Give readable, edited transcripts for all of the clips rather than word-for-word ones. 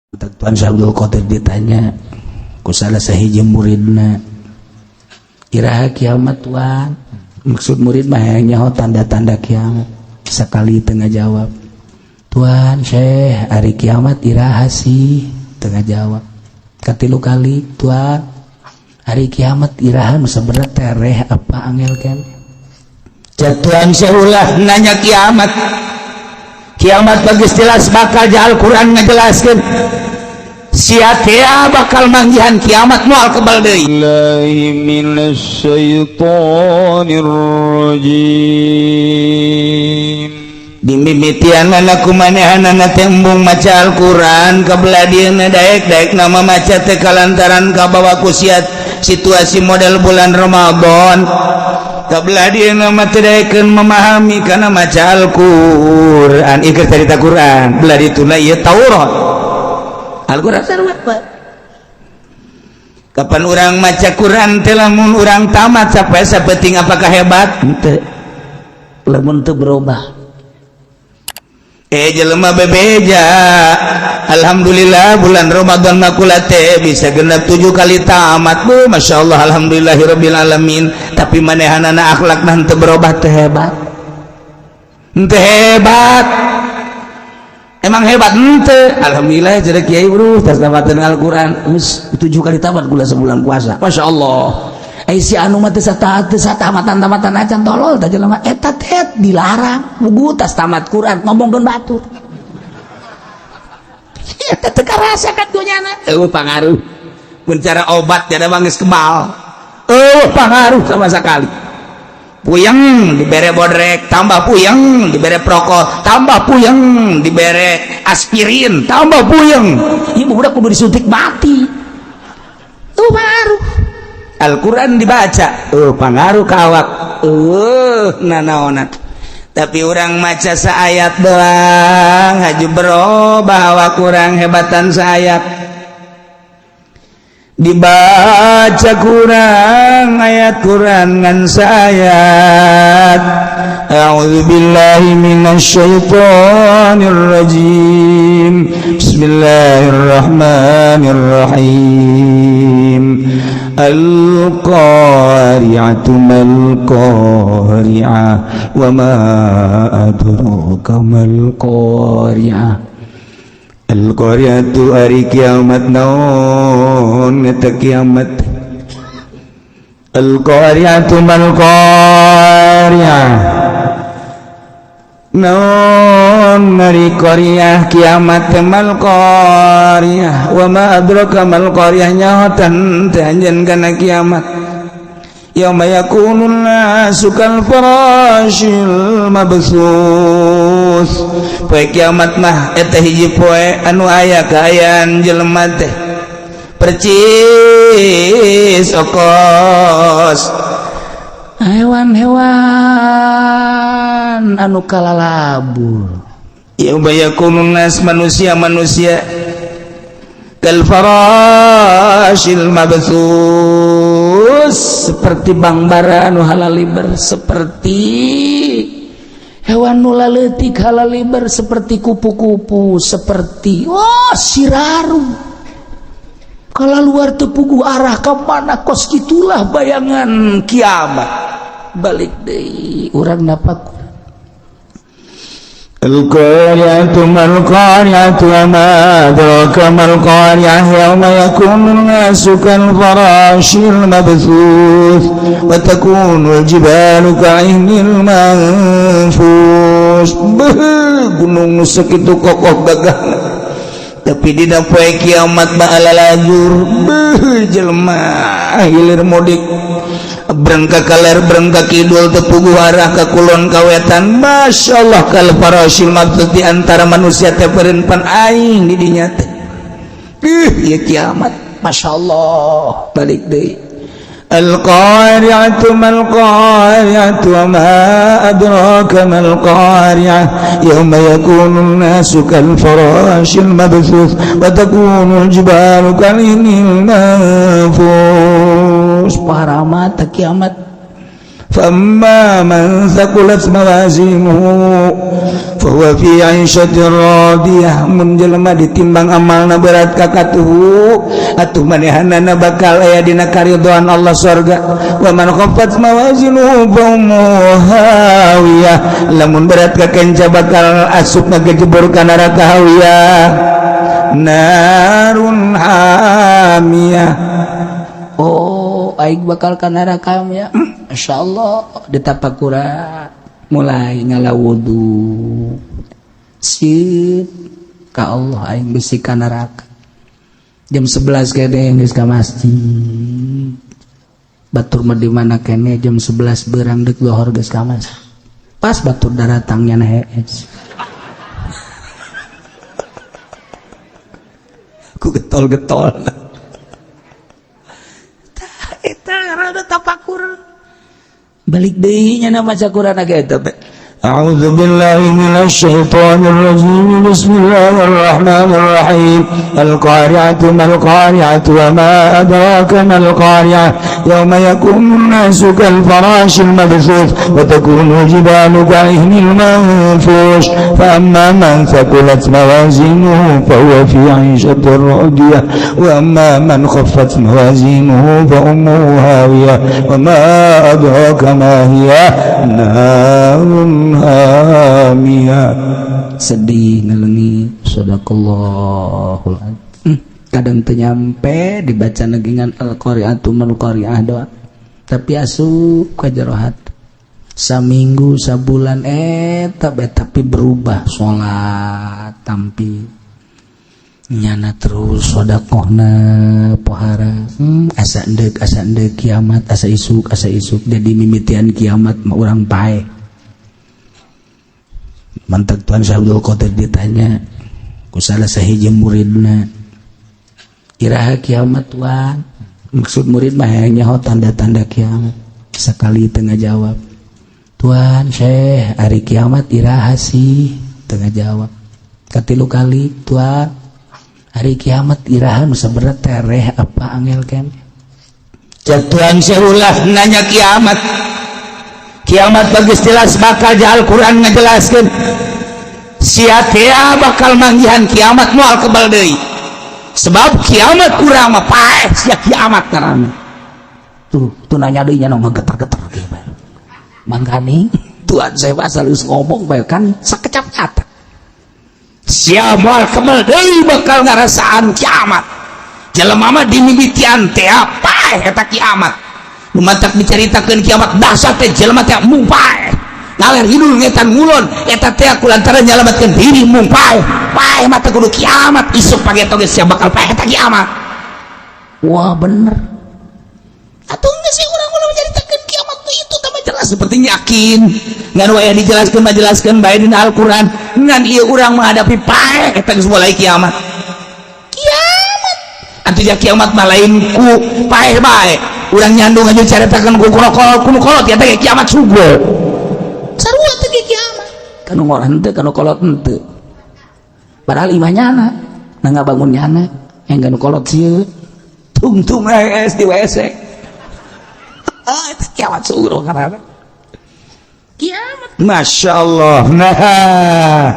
Tuan Syekh Abdul Qadir ditanya ku salah sahiji muridna, "Iraha kiamat, Tuan?" Maksud murid mah hayang nyaho tanda-tanda kiamat. Sekali teu ngajawab. "Tuan Syekh, ari kiamat iraha sih?" Teu ngajawab. Katilu kali, "Tuan, ari kiamat iraha?" Nu sebenarnya tereh apa angel kan? Tuan Syekh, ulah nanya kiamat. Kiamat bagus jelas bakal. Al-Quran ngajelaskeun sia teh bakal manggihan kiamat, moal kebal deui. الله من الشيطان الرجيم. Dimimitian ku manehanana tembung maca Al-Quran kabelah dieuna daek-daek nama maca teh kalantaran kabawa ku siat situasi model bulan Ramadan. Kabelah dieuna mah teu daekeun memahami kana maca Al-Quran. Ieu cerita Quran, belah dituna ieu Taurat. Al-Quran sarua. Kapan urang maca Quran teh, lamun urang tamat sampai sapeting, apakah hebat? Henteu, lamun teu berubah. Eh, jelema bebeja, alhamdulillah bulan Ramadan makula teh bisa genap 7 kali tamat bu. Masya Allah, alhamdulillahirabbil alamin. Tapi manehanana akhlak mah teu berubah, teh hebat? Henteu hebat. Emang hebat henteu? Alhamdulillah jadi kiai, bro, tas tamatan Al-Qur'an geus 7 kali tamat gula sebulan puasa, Masya Allah. Eh, si anu mah teu satamatan tamatan acan, tolol tah jelema eta teh. Dilarang bugu tas tamat Quran ngomongkeun batur, eta teu karasa kan dunyana. Eueuh pangaruh. Mun cara obat tiada bangis kebal, eueuh pangaruh sama sekali. Puyeng dibere Bodrex, tambah puyeng. Dibere Procold, tambah puyeng. Dibere aspirin, tambah puyeng. Ibu budak kudu disuntik mati tuh baru. Al-Quran dibaca, oh pangaruh ka awak, nanaonan. Tapi orang maca seayat doang haju berubah awak kurang. Hebatan seayat dibaca kurang, ayat Quran ngan sayat. A'udzu billahi minasyaitonir rajim. Bismillahirrahmanirrahim. Al-qari'atu mal qari'ah wa ma adraka mal qari'ah. Al-qari'atu ari kiamat. Naon eta kiamat? Al-qari'atu mal qari'ah. Naon ari qari'ah kiamat? Mal qari'ah wa ma adraka mal qari'ah. Nyahotan teh anjeun kana kiamat? Yauma yakunun nasu kal farashil mabtsus. Poe kiamat mah eta hiji poe anu aya kaayaan jelema teh percis okos hewan-hewan anu kalalabur. Yauma yakunun nas, manusia-manusia, kal farashil mabtsus, seperti bangbara anu halaliber, seperti hewan nu laletik halaliber, seperti kupu-kupu, seperti wah siraru kalau luar tepugu arah ke mana. Kos itulah bayangan kiamat. Balik deui urang napak. القارعة ما القارعة وما أدراك ما القارعة يوم يكون الناس كالفراش المبثوث وتكون الجبال كالعهن المنفوش. Gunung nu sakitu kokoh gagah, tapi dina poe kiamat mah alalajur. Beuh, jelema hilir mudik, berengka kaler, berengka kidul, teu puguh arah ka kulon ka wetan. Masya Allah, kal farasyil mabtsuts, di antara manusia teh pan aing di dinya teh. Ih, ieu kiamat. Masya Allah, balik deui. Al-qari'atu mal qari'atu wa ma adraka mal qari'ah yawma yakunu an-nasu kal farashil mabthuth wa takunu al-jibalu kal-ihnil manfush. Parama kiamat. فأما من ثقلت موازينه فهو في عيشة راضية. Mun jelema ditimbang amalna berat kakatuhu, atuh manehanana bakal aya dina karidhoan Allah, sorga. Wa man khaffat mawazinuhu fa ummuhu hawiyah. Lamun berat kakenca, bakal asup ngagejebur ka neraka hawiyah, narun hamiyah. Oh, aing bakal ka neraka ya. Masya Allah, ditapakuran mulai ngala wudu sit ka Allah, aing bisi ka neraka. Jam 11 kene geus ka masjid. Batur mah di mana kene, jam 11 berang dek lohor geus ka masjid. Pas batur daratangnya na hees ku getol-getol. Eta rada tapakur. Balik deui nya maca Quran ge eta. أعوذ بالله من الشيطان الرجيم. بسم الله الرحمن الرحيم. القارعة ما القارعة وما أدراك ما القارعة. يوم يكون الناس كالفراش المبثوث وتكون الجبال كالعهن المنفوش. فأما من ثقلت موازينه فهو في عيشة راضية، وأما من خفت موازينه فأمه هاوية، وما أدراك ما هي، نار hamiyah. Sedih ngelengi, sadaqallahul azim. Kadang teu nyampe dibaca negingan al-qari'atu mal qari'ah doa, tapi asup ka jero hati saminggu, sabulan eta bae, tapi berubah salat tampi nyana terus sodakohna pohara. Asa endek, asa endek kiamat, asa isuk, asa isuk. Jadi mimitian kiamat mah urang paeh. Mantak Tuan Syekh Abdul Qadir ditanya ku salah sahiji muridna, "Iraha kiamat, Tuan?" Maksud murid mah hayang nyaho tanda-tanda kiamat. Sekali tengah jawab, "Tuan Syekh, ari kiamat iraha sih?" Tengah jawab. Katilu kali, "Tuan, ari kiamat iraha?" Nu sebenarnya tereh apa angel ken. Cek Tuan Syekh, "Ulah nanya kiamat. Kiamat bagus jelas bakal di Al-Quran ngajelaskeun. Sia teh bakal manggihan kiamat, moal kebal deui, sebab kiamat kurang mah paeh sia kiamat ngaranna." Tuh tuh nanya deui nya getar-getar ge bae. Mangkani Tuan saya asal geus ngomong bae kan sakecap kata. Sia moal kebal deui bakal ngarasaan kiamat. Jelema mah dimimitian teh paeh eta kiamat. Nu matak dicaritakeun kiamat dahsyat teh, jelema teh mung paeh ngaler hidul ngetan ngulon eta teh kulantaran nyalamatkeun diri mung paeh. Paeh mah teh kudu kiamat isuk pagi geus sia bakal paeh eta kiamat. Wah, bener. Atuh geus sih urang ulah menceritakeun kiamat tuh itu tambah jelas seperti yakin ngan wae dijelaskeun mah jelaskeun bae dina Al-Qur'an. Ngan ieu urang menghadapi paeh eta geus mulai kiamat. Kiamat atuh ya, kiamat mah lain ku paeh bae. Urang nyandung aja caritakeun ku kolot ku kolot ya teh kiamat sugo sarua teh ge kiamat kanu ngor henteu, kanu kolot henteu. Padahal imah nyana na ngabangun nyana yang kanu kolot sieun tungtung es di WC. Ah, itu kiamat sugo karena kiamat. Masya Allah. Nah,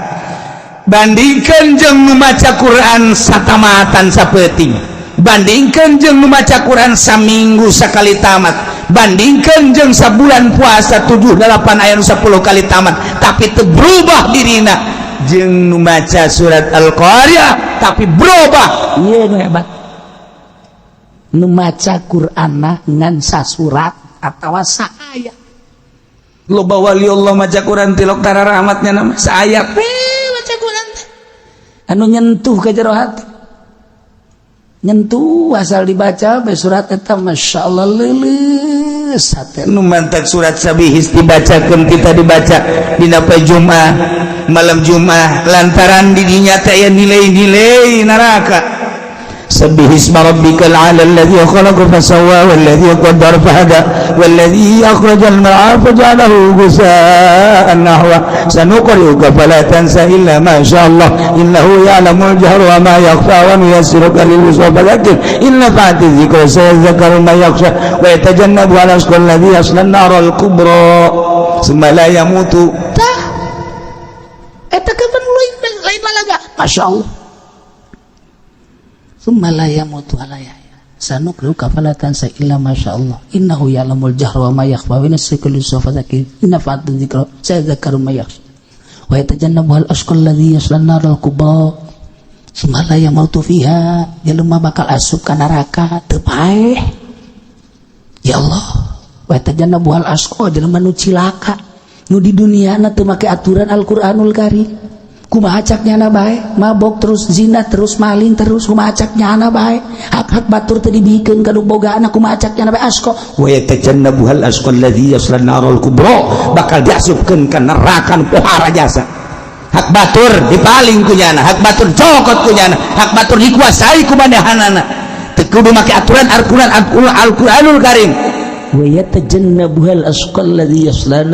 bandingkan jeung membaca Quran satamatan sapeuting, bandingkan jeung membaca Quran saminggu sekali tamat, bandingkan jeung sabulan puasa 7 8 ayat 10 kali tamat tapi teu berubah dirina, jeung membaca surat Al-Qari'ah tapi berubah. Iya, nu hebat nu maca Qur'anna ngan sasurat atawa saayat. Loba wali Allah maca Quran tilok tara rahmatnya nama saayat. Maca Quran teh anu nyentuh ke jero hati, nyentuh asal dibaca bae surat eta, Masya Allah, leuleus hate. Nu mantak surat Sabihis dibacakeun, kita dibaca dina poe Jumat, malam Jumat, lantaran di dinya teh aya nilai-nilai neraka. Sabbihisma rabbikal a'la, alladzi khalaqa fasawwa, walladzi qaddara fahada, walladzi akhrajal mar'a faja'alahu ghusaan nahwa. Sanuqri'uka fala tansa illa ma syaa Allah, innahu ya'lamul jahra wa ma yakhfa, wa nuyassiruka lil yusra, fadzakir in nafa'ati dzikra, sayadhakkaru man yakhsha wa yatajannabuha al-ashqa alladzi yasla an-nara al-kubra, tsumma la yamutu. Tah, eta kapan lain lalaga. Masya Allah. Tsumma la yamutu wa la yahya. Sanuqri'uka fala tansa illa ma syaa Allah, innahu ya'lamul jahra wa ma yakhfa, wa nuyassiruka lil yusra, fadzakir in nafa'ati dzikra, sayadhakkaru man yakhsha wa yatajannabuha al-ashqa alladzi yasla an-nara al-kubra, tsumma la yamutu fiha. Jelema bakal asup ka neraka teu paeh. Ya Allah. Wa yatajannabuha al-ashqa, jelema nu cilaka, nu di dunia na teu make aturan Al-Qur'anul Karim. Kumaha cak nyana bae? Mabok terus, zina terus, maling terus. Kumaha cak nyana bae? Hak-hak batur teu dibikeun ka nu bogaana. Kumaha cak nyana bae? Asqa. Wa yatajannabuha al-ashqa alladzi yasla an-nara al-kubra, bakal diasupkeun ka neraka nu pohara jasa. Hak batur dipaling ku nyana, hak batur cokot ku nyana, hak batur dikuasai ku manehanana, teu kudu make aturan Al-Qur'an, Al-Qur'anul Karim. Wa yatajannabuha al-ashqa alladzi yasla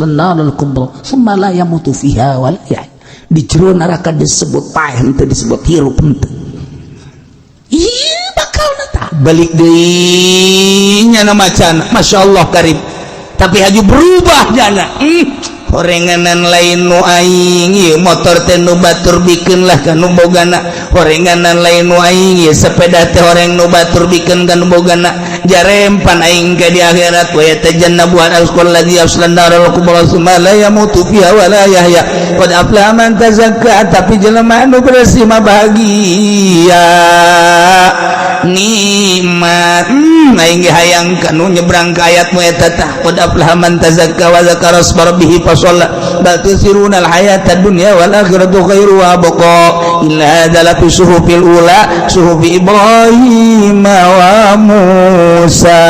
an-nar al-kubra, tsumma la yamutu fiha wa la yahya. Di jero neraka disebut paeh henteu, disebut hirup henteu. Ieu bakal tah. Balik deui nyana macan, Masya Allah Karim, tapi haju berubah nyana. Horenganan lain nu aing ieu, motor teh nu batur bikeun lah ka nu bogana. Horenganan lain nu aing ieu, sepeda teh horeng nu batur bikeun ka nu bogana. Jarempan aing ke di akhirat. Wa yatajannabuha al-ashqa alladzi yasla an-nar al-kubra, tsumma la yamutu fiha wa la yahya. Qad aflaha man tazakka. Tapi jelema anu bersih mah bahagia, nikmat. Aing ge hayang kanu nyebrang ka ayat mu eta tah. Qad aflaha man tazakka wa dzakara asma rabbih fa shalla, bal tusiruna al-hayata dunya wal akhiratu khairu wa abqa. Inna hadza la fi suhufil ula, suhufi Ibrahim wa Musa.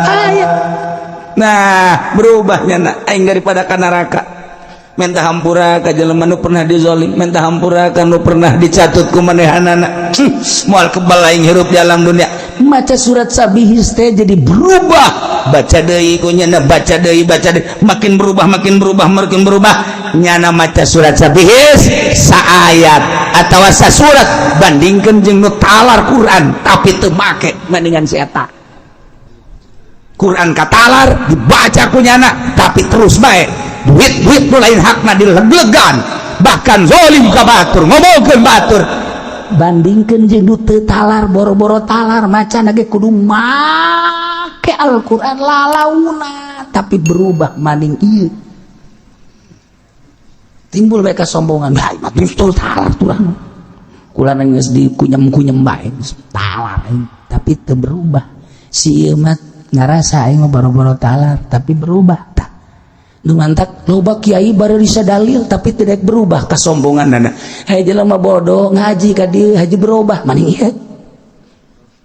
Ayat. Nah, berubahnya nak aing daripada ka neraka, minta hampura ka jelema nu pernah dizolim, minta hampura ka nu pernah dicatut ku manehanana. Moal kebal aing hirup di alam dunia. Maca surat Sabihis teh jadi berubah. Baca deui ku nyana, baca deui, baca deui, makin berubah, makin berubah, makin berubah nyana. Maca surat Sabihis saayat atau sasurat, bandingkeun jeung nu talar Quran tapi teu make, mendingan si eta. Quran katalar dibaca ku nyana, tapi terus bae duit duit nu lain hakna dileglegan, bahkan zolim ka batur, ngomongkeun batur. Bandingkan jeung nu teu talar, boro-boro talar, maca ge kudu make Al-Qur'an lalauna, tapi berubah maning ieu timbul bae kasombongan. Bae mah betul talar turang kula, geus dikunyem-kunyem bae talar aing, tapi teu berubah. Si ieu mah ngarasa aing mah boro-boro talar, tapi berubah. Tah, nu mantak loba kiai baru bisa dalil tapi tidak berubah Kasombongan nana. Hai jelema bodoh ngaji ka dieu haji berubah, maning ieu,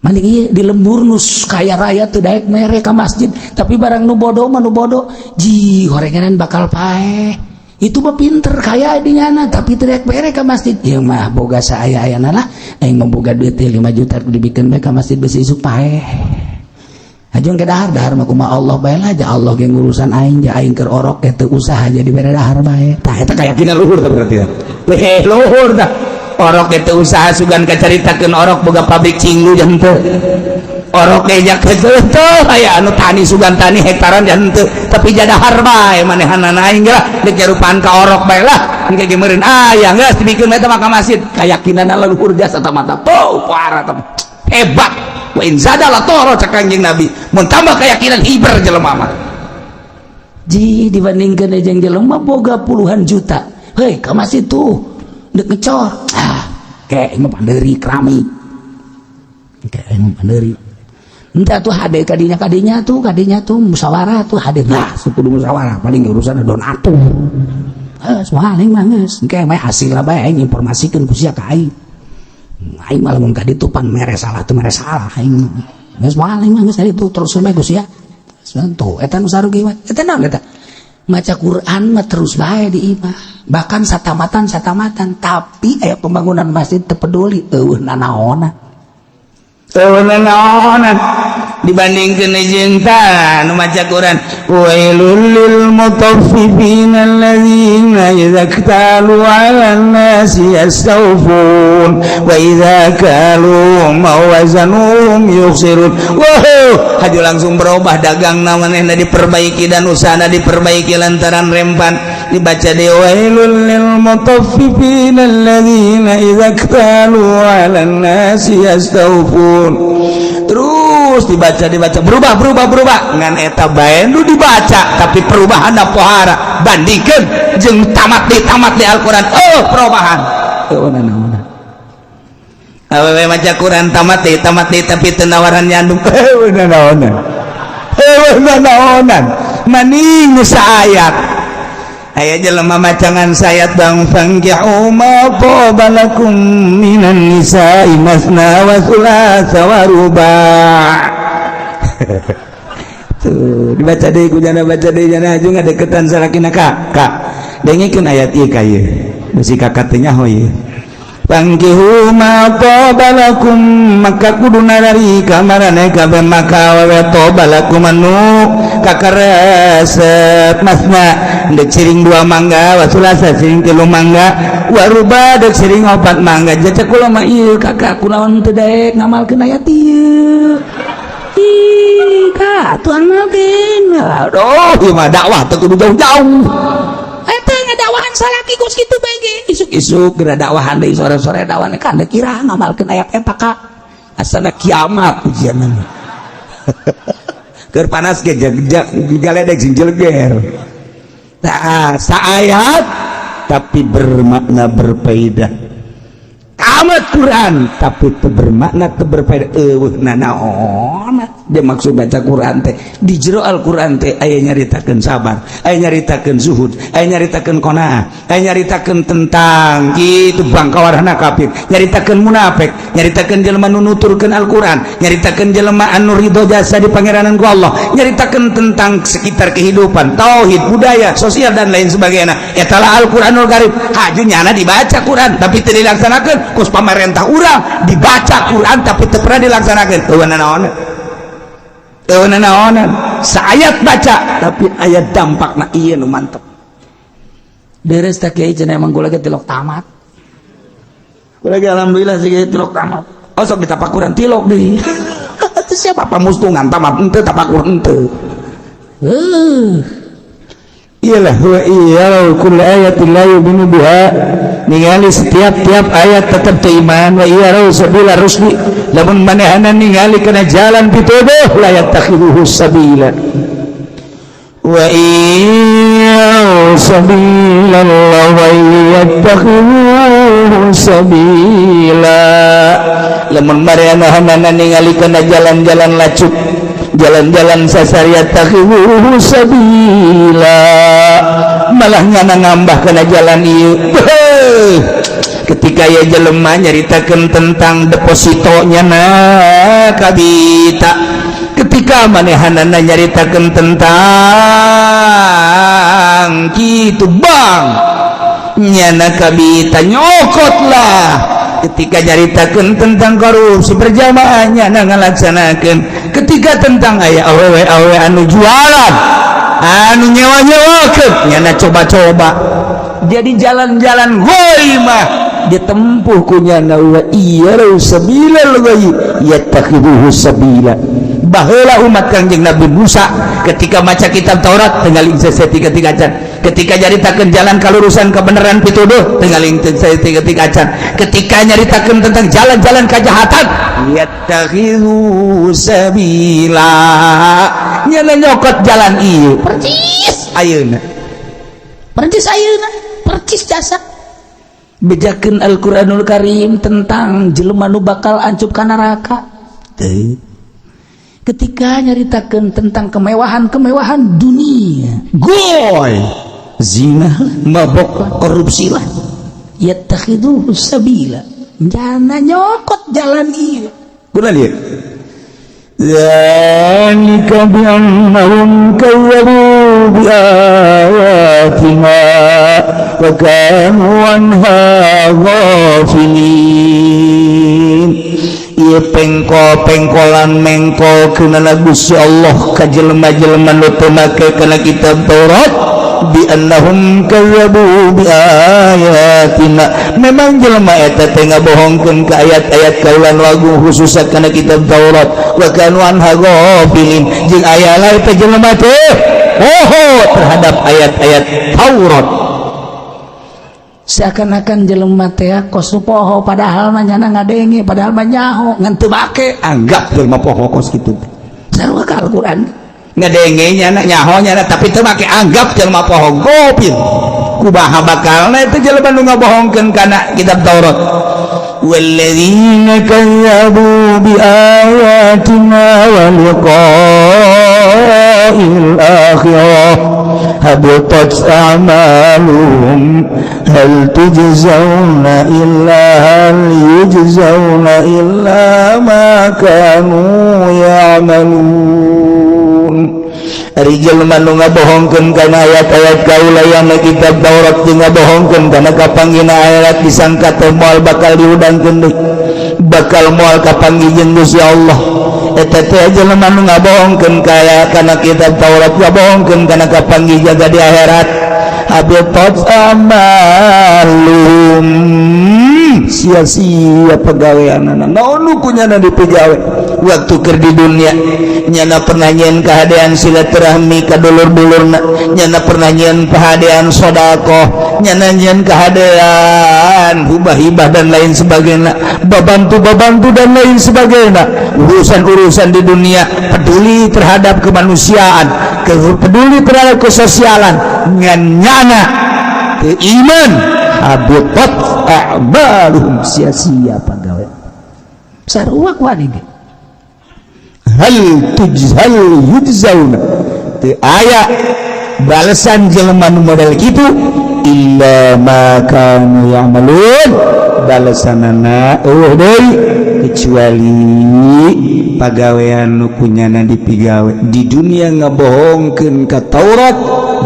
maning ieu di lembur nu kaya raya teu daek mere ka masjid. Tapi barang nu bodoh mah, nu bodoh ji horenganan bakal paeh. Itu mah pinter kaya di nyana, tapi teu daek mere ka masjid. Ieu mah boga saaya-ayana lah, aing mah boga duit teh 5 juta dibikeun bae ka masjid, besi isuk paeh. Hajuan ke dahar, dahar mah kumaha Allah bae lah, ja Allah ge ngurusan aing, ja aing keur orok ge teu usaha, jadi bere dahar bae. Tah, eta keyakinan luhur tah berarti tah. Weh, luhur tah. Orok ge teu usaha, sugan kacaritakeun orok boga pabrik cinglu jan teu. Orok ge jak teu teu aya anu tani, sugan tani hektaran jan teu, tapi jadahar bae manehanana. Aing ge lah deuk nyarupaan ka orok bae lah. Engke ge meureun aya geus dibikeun eta mah ka masjid. Keyakinan luhur jasa mata mata. Oh, parah tah. Hebat. Wa in zada la toro cak Kanjeng Nabi. Mun tambah keyakinan, hiber jelema mah. Ji dibandingkan jeung jelema boga puluhan juta, hei, ka masjid tuh dek ngecor. Ah, kayak mah panderi keramik, kayak mah panderi. Entah tuh hade kadinya, kadinya tuh, kadinya tuh musyawarah tuh hade. Nah, kudu musyawarah paling urusan donatur. Eh, paling mah geus engke mah hasil bae aing informasikeun ku sia ka aing. Aing malah mun ka ditu pan mere salah tuh, mere salah aing. Geus paling mah geus itu terus bae ku sia. Tuh, eta nu sarugi mah. Eta naon eta? Maca Quran mah terus bae di imah, bahkan satamatan satamatan, tapi aya pembangunan masjid teu peduli, euweuh nanaonan, euweuh nanaonan dibandingkeun jeung tah nu maca Quran. Wailul lil mutaffifin alladzina idza iktalu 'alan nasi yastawfun wa idza kaluhum aw wazanuhum yukhsirun. Wow, haju langsung berubah dagang manehna diperbaiki dan usahana diperbaiki lantaran rempan dibaca di wailul lil mutaffifin alladzina idza iktalu 'alan nasi yastawfun. Terus dibaca, dibaca, berubah, berubah, berubah. Ngan eta bae nu dibaca, tapi perubahan pohara bandingkeun jeung tamat di tamat di Al-Qur'an. Oh, perubahan. Euweuh nanaonan. Awewe maca Quran tamat di tamat di, tapi teu nawaran nyandung, euweuh nanaonan, euweuh nanaonan. Maning saayat aya jelema macangan sayat bang fankihu ma thaba lakum minan nisa'i masna wa thulatha wa ruba'. Tuh dibaca deui ku jana, baca deui jana, haju ngadeukeutan salakina. Kak, kak, dengekeun ayat ieu ka ieu, bisi kakak teh nyaho ieu. Fankihu ma thaba lakum, maka kudu narari ka maraneh kabeh maka awewe, thaba lakum anu kakaresep, masna dek siring dua mangga, wa sulasa siring tilu mangga, wa ruba dek siring opat mangga. Jacak kula mah ieu, kakak, kunaon teu daek ngamalkeun ayat ieu? Ih, kak, tuh amalkeun. Aduh, ieu mah dakwah teu kudu jauh-jauh. Eta ngadakwahan salaki kos kitu bae ge. Isuk-isuk geura dakwahan deui, sore-sore dakwahan kan deuk kira ngamalkeun ayat eta, kak. Asana kiamat ujianna. Keur panas ge galedek sing jeleger. Tah, saayat tapi bermakna, berfaedah. Tamat Quran tapi teu bermakna, teu berfaedah, euweuh nanaon dia maksud baca Quran teh. Di jero Al-Quran teh aya nyaritakeun sabar, aya nyaritakeun zuhud, aya nyaritakeun qanaah, aya nyaritakeun tentang kitu bangkawarana kafir, nyaritakeun munafik, nyaritakeun jelema nu nuturkeun Al-Quran, nyaritakeun jelema anu ridho jasa di pangeranan ku Allah, nyaritakeun tentang sekitar kehidupan, tauhid, budaya, sosial, dan lain sebagainya. Eta lah Al-Quranul Karim. Haju nyana dibaca Quran tapi teu dilaksanakeun, kos pamarentah urang dibaca Quran tapi teu pernah dilaksanakeun, euweuh nanaon, euweuh nanaonan. Saayat baca tapi aya dampakna, ieu nu mantep. Beres tak, Kiai? Cenah emang gua lagi tilok tamat. Gua lagi alhamdulillah sih tilok tamat. Oh, sok ditapakuran tilok deui. Itu siapa pamustungan tamat henteu, tapakur henteu. Iyalah, wa iya kullu ayatin la yu'minu biha, ningali setiap tiap ayat tetap teu iman. Wa iya rau sabila rusdi, lamun manehna ningali kana jalan pituduh, la yattakhidhuhu sabila. Wa iya sabila wa yattakhidhuhu sabila, lamun manehna ningali kana jalan-jalan lacuk, jalan-jalan sasar, yattakhidhuhu sabila, malah nyana ngambah kana jalan ieu. Ketika ya jelema nyaritakeun tentang depositonya na kabita, ketika manehanana nyaritakeun tentang kitu bang nyana kabita nyokot lah. Ketika nyaritakeun tentang korupsi berjamaah, nyana ngalaksanakeun. Ketika tentang aya awewe awewe anu jualan, anu nyewa nyewakeun, nyana coba-coba. Jadi jalan-jalan goi mah ditempuh ku nyana. Wa iya sabilal ghayyi yattakhidhuhu sabila. Baheula umat Kangjeng Nabi Musa ketika maca kitab Taurat tinggal tiga tiga acan. Ketika nyaritakeun jalan kalurusan, kebenaran, pituduh, tinggal tiga tiga acan. Ketika nyaritakeun tentang jalan-jalan kejahatan, yattakhidhu sabila, nyana nyokot jalan ieu percis. Ayeuna. Percis ayeuna, percis jasa bejakeun Al-Qur'anul Karim tentang jelema nu bakal ancup ka neraka. Teu. Ketika nyaritakeun tentang kemewahan-kemewahan dunia, goy zina, mabok, korupsi lah. Yattakhidhuhu sabila, jana nyokot jalan ieu. Kuna lihat. Dzalika bi annahum kazzabu بآياتنا وكانوا عنها غافلين. Ieu pengkol-pengkolan mengkolkeunana Gusti Allah ka jelema-jelema nu teu make kana kitab Taurat, bi annahum kazzabu bi ayatina. Memang jelema eta teh ngabohongkeun ka ayat-ayat kaula nu agung, khususna kana kitab Taurat. Wa kanu anha ghafilin, jeung aya lah eta jelema teh poho terhadap ayat-ayat Taurat. Seakan-akan jelema teh kos poho, padahal mah nyana ngadenge, padahal mah nyaho, ngan teu make. Anggap jelema poho kos kitu. Sarua ka Al-Qur'an. Ngadenge nyana, nyaho nyana, tapi teu make, anggap jelema poho, gofil. Kumaha bakalna itu jelema nu ngabohongkeun kana kitab Taurat? والذين كذبوا بآياتنا ولقاء الآخرة هبطت أعمالهم هل تجزون إلا هل يجزون إلا ما كانوا يعملون. Ari jelema nu ngabohongkeun kana ayat-ayat kaula yang kitab Taurat jeung ngabohongkeun kana kapanggihna akhirat, disangka teh moal bakal dihudangkeun deui, bakal moal kapanggih jeung Gusti Allah. Eta teh jelema nu ngabohongkeun kaya kana kitab Taurat, ngabohongkeun kana kapanggih jaga di akhirat, habitat amaluhum, sia-sia pagaweanana. Naon nu kunyana dipigawe waktu keur di dunia? Nyana pernah nyieun kahadean silaturahmi ka dulur-dulurna, nyana pernah nyieun kahadean sodakoh, nyana nyieun kahadean hibah-hibah dan lain sebagainya, babantu-babantu dan lain sebagainya, urusan-urusan di dunia, peduli terhadap kemanusiaan, peduli terhadap kesosialan, ngan nyana teu iman. Habitat a'maluhum, sia-sia pagawe. Sarua ku ge. Hal tujhal yujzauna, teu aya balasan jelema nu model kitu, illa ma kanu ya'malun, balasanana euweuh deui kecuali pagawean nu kunyana dipigawe di dunia. Ngabohongkeun ka Taurat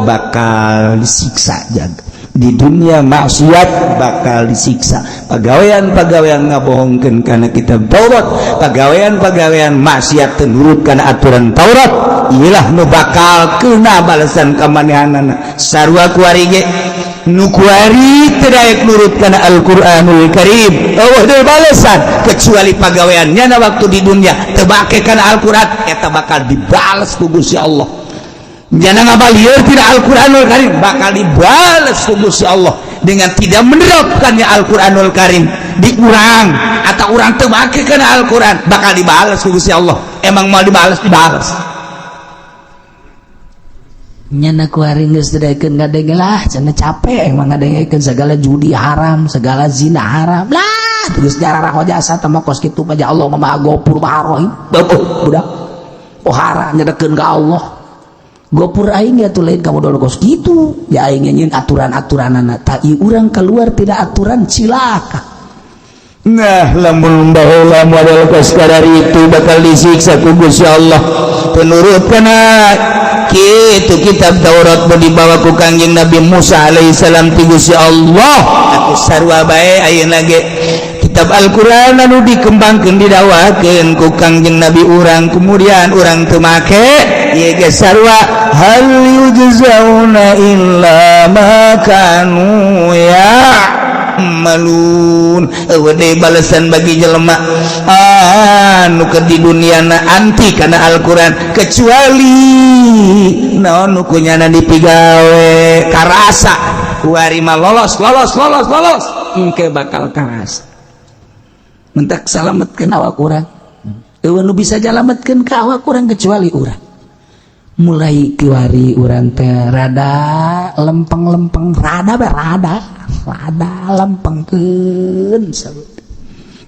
bakal disiksa jaga di dunia, maksiat bakal disiksa. Pagawean-pagawean ngabohongkeun kana kitab Taurat, pagawean-pagawean maksiat, teu nurut kana aturan Taurat, iyalah nu bakal kena balasan kamanehanana. Sarua kuari ge, nu kuari teu daek nurut kana Al-Qur'anul Karim, euweuh deui balasan kecuali pagawean nyana waktu di dunia teu bake kana Al-Qur'an, eta bakal dibales ku Gusti Allah. Nyana ngabalieur tina Al-Qur'anul Karim, bakal dibales ku Gusti Allah dengan tidak menerapkannya Al-Qur'anul Karim. Dikurang atau urang teu make kana Al-Qur'an, bakal dibales ku Gusti Allah. Emang mau dibales, dibales. Nyana kuari geus teu daekeun ngadenge lah cenah, capek emang ngadengekeun segala judi haram, segala zina haram lah, terus jararah jasa teh kos kitu mah. Allah mah Maha Gopur, Maha Rahim. Beuh, budak pohara nyedekeun ka Allah. Gopur aing ya tuh lain kamu dulu kos gitu ya, aing nyeun aturan-aturanana tak ieu urang keluar tidak aturan, cilaka. Nah, lamun baheula model kos itu bakal disiksa ku Gusti Allah penurut kana kitu kitab Taurat nu dibawa ku Kangjeng Nabi Musa alaihissalam ti Gusti Allah. Atuh sarua bae ayeuna ge kitab Al-Qur'an anu dikembangkeun, didakwakeun ku Kangjeng Nabi urang, kemudian urang teu make, ieu ge sarua, hal yujzauna illa ma kanu ya'malun. Euweuh deui balasan bagi jelema anu keur di duniana anti kana Al-Qur'an kecuali naon nu kunyana dipigawe. Karasa kuari mah lolos, lolos, lolos, lolos, engke bakal karasa. Mentak salametkeun awak urang, euweuh nu bisa nyalametkeun ka awak urang kecuali urang. Mulai kiwari urang teh rada lempeng-lempeng, rada be rada rada lempengkeun.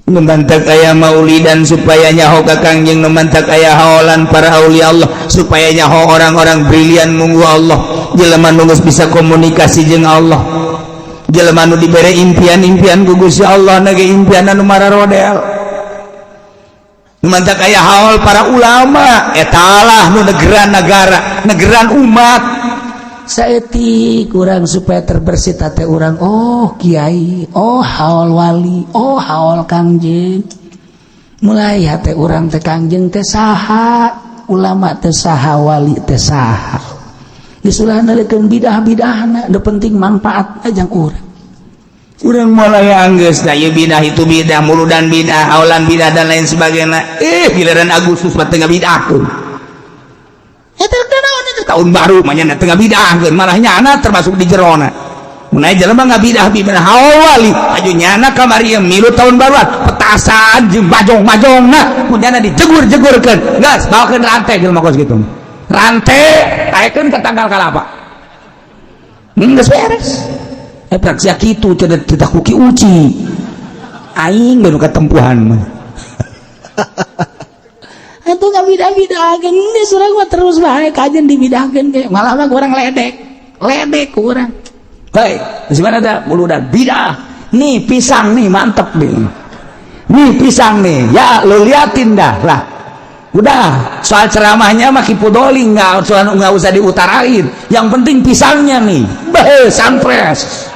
Nu mantak aya maulidan supaya nyaho ka Kangjeng, nu mantak aya haolan para aulia Allah supaya nyaho orang-orang brilian nunggu Allah, jelema nu geus bisa komunikasi jeung Allah, jelema nu dibere impian-impian ku Gusti Allah na ge impian anu mararodel. Nu mantak aya haol para ulama, etalah nu negeran negara, negeran umat. Saeutik urang supaya terbersit hati urang. Oh kiai, oh haul wali, oh haul kangjeng. Mulai hati urang teh, kangjeng teh saha, ulama teh saha, wali teh saha. Geus ulah neulekeun bidah-bidahna, nu penting manfaat aja urang. Urang mulai anggeus da ieu bidah, itu bidah, muludan bidah, haulan bidah, dan lain sebagainya. Eh, giliran Agustus mah teu ngabidahkeun. Eta teh naon itu, tahun baru mah nya teu ngabidahkeun, malah nyana termasuk di jerona. Mun aya jelema ngabidah bidah haul wali, aju nyana kamari milu tahun baruan, petasan jeung bajong-bajongna, mun nyana dijegur-jegurkeun. Geus, bawakeun rantai jelema kos kitu. Rantai taekeun ka tanggal kalapa. Geus beres. Eh, sia kitu cenah tidak kuki uci. Aing baru ketempuhan mah. Itu nggak bidah-bidahkeun geus, urang mah terus bae kajen dibidahkeun ge. Malah mah kurang ledek. Ledek kurang. Hei, di mana ada muludan bidah. Nih pisang nih mantep nih. Nih pisang nih, ya lo liatin dah lah. Udah, soal ceramahnya mah kipudoli, nggak soal, nggak usah diutarain. Yang penting pisangnya nih, beh, sunfresh.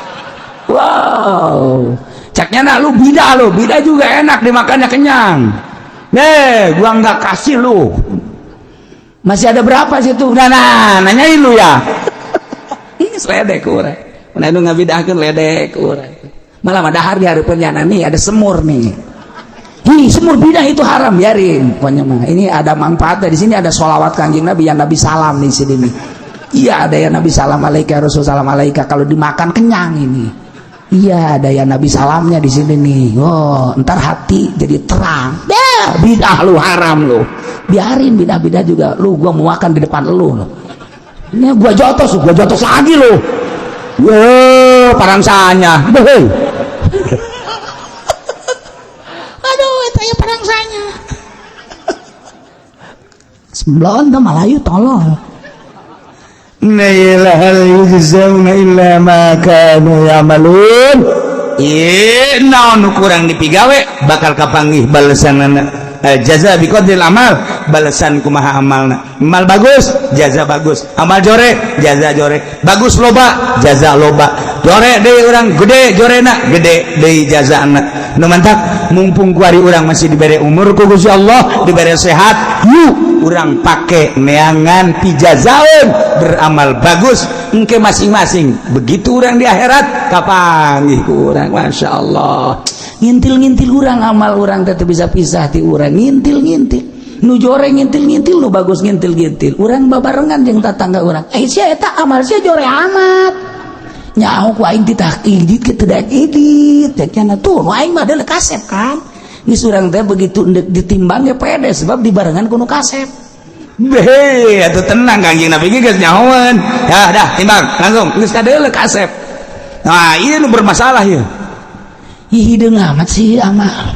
Wow, caknya nah lu bidah, lu bidah juga enak dimakannya, kenyang. Nih, gua nggak kasih lu. Masih ada berapa sih tuh? Nah, nah, nanyain lu ya. Ini ledek urang. Mana nu ngabidahkeun ledek urang. Malah mah dahar di hareupeun nyana nih ada semur nih. Hi, semur bidah itu haram, biarin. Pokoknya mah ini ada manfaatnya, di sini ada sholawat Kanjeng Nabi, yang Nabi salam nih sini nih. Iya, ada yang Nabi salam alaika, Rasul salam alaika, kalau dimakan kenyang ini. Iya, ada yang Nabi salamnya di sini nih. Oh, ntar hati jadi terang. Dah, bidah lu haram lu. Biarin bidah-bidah juga lu, gua mau makan di depan lu. Ini gua jotos lagi lu. Yo, parangsanya. Beuh. Aduh, eta ya parangsanya. Sebelon tuh Malayu tolol. Naila hal yujzauna illa ma kanu ya'malun. Ieu naon nu kurang dipigawe bakal kapanggih balesanana. Jaza biqadril amal, balesan kumaha amalna. Amal bagus, jaza bagus. Amal jore, jaza jore. Bagus loba, jaza loba. Jore deui urang gede jorena, gede deui jazana. Nu mantak mumpung kuari urang masih dibere umur ku Gusti Allah, dibere sehat, yuk urang pake neangan pijazaun beramal bagus engke masing-masing. Begitu urang di akhirat kapanggih ku urang, masya Allah. Ngintil-ngintil urang, amal urang teh bisa pisah ti urang, ngintil-ngintil. Nu jore ngintil-ngintil, nu bagus ngintil-ngintil. Urang babarengan jeung tatangga urang. Eh, sia eta amal sia jore amat. Nyaho ku aing titah idit ke tidak idit. Cek nya tuh, nu aing mah adalah kasep kan. Geus urang teh begitu endek ditimbang ge pede sebab dibarengan ku nu kasep. Beh, atuh tenang, Kangjeng Nabi ge geus nyahoeun. Ya dah, timbang langsung geus kadeuleu kasep. Nah, ieu nu bermasalah ieu. Ih, hideung amat sih amal.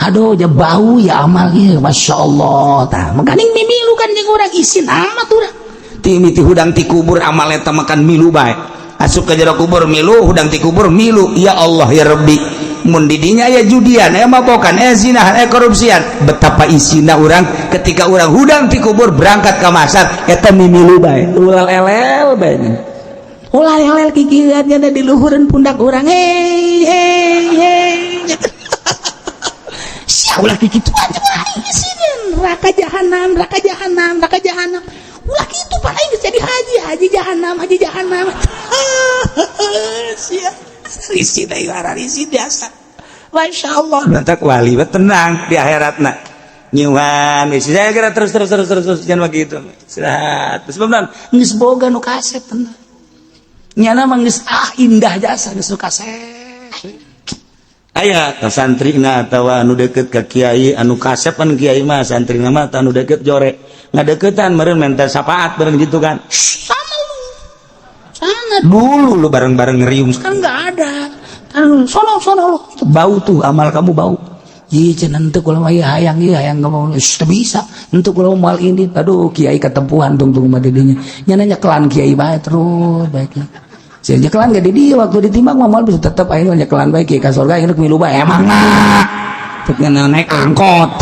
Aduh, ja bau ya amal ieu, Masya Allah. Tah, makaning mimilu kan jeung urang, isin amat urang. Ti miti hudang ti kubur amal eta makan milu bae. Asup ke jero kubur milu, hudang ti kubur milu. Ya Allah ya Rabbi. Mun di dinya aya judian, aya mabokan, aya zinahan, aya korupsian. Betapa isina urang ketika urang hudang ti kubur berangkat ke masar eta mimilu bae. Ulah elel bae. Ulah elel kikieuan nya di luhureun pundak urang. Hei hei hei. Sia ulah kikitu aja aing isinin. Neraka jahanam, neraka jahanam, neraka jahanam. Ulah kitu pak, aing geus jadi haji, haji jahanam, haji jahanam. Sia Risi deui, risi biasa. Masya Allah. Mantak wali mah tenang di akhiratna. Nyuhan, isi saya kira terus terus terus terus terus, jangan begitu. Istirahat. Terus benar. Geus boga nu kasep tenang. Nyana mah geus ah indah jasa geus nu kasep. Aya ka santrina atawa anu deket ka kiai anu kasep kan, kiai mah santrina mah anu deket jore. Ngadeukeutan meureun minta syafaat meureun gitu kan. Sama lu. Sana Dulu lu bareng-bareng ngeriung. Sekarang nggak ada. Sono sono lu. Itu bau tuh amal kamu bau. Ih, cenah henteu kula mah ieu hayang, ieu hayang nggak mau. Teu bisa. Henteu kula moal ini. Aduh, kiai ketempuhan tungtung mah di dinya. Nya nyekelan kiai bae terus baiknya. Saya nyekelan ge di dieu waktu ditimbang mah moal bisa, tetep aing nyekelan bae kiai ka surga aing milu bae emang nah. Cek naik angkot.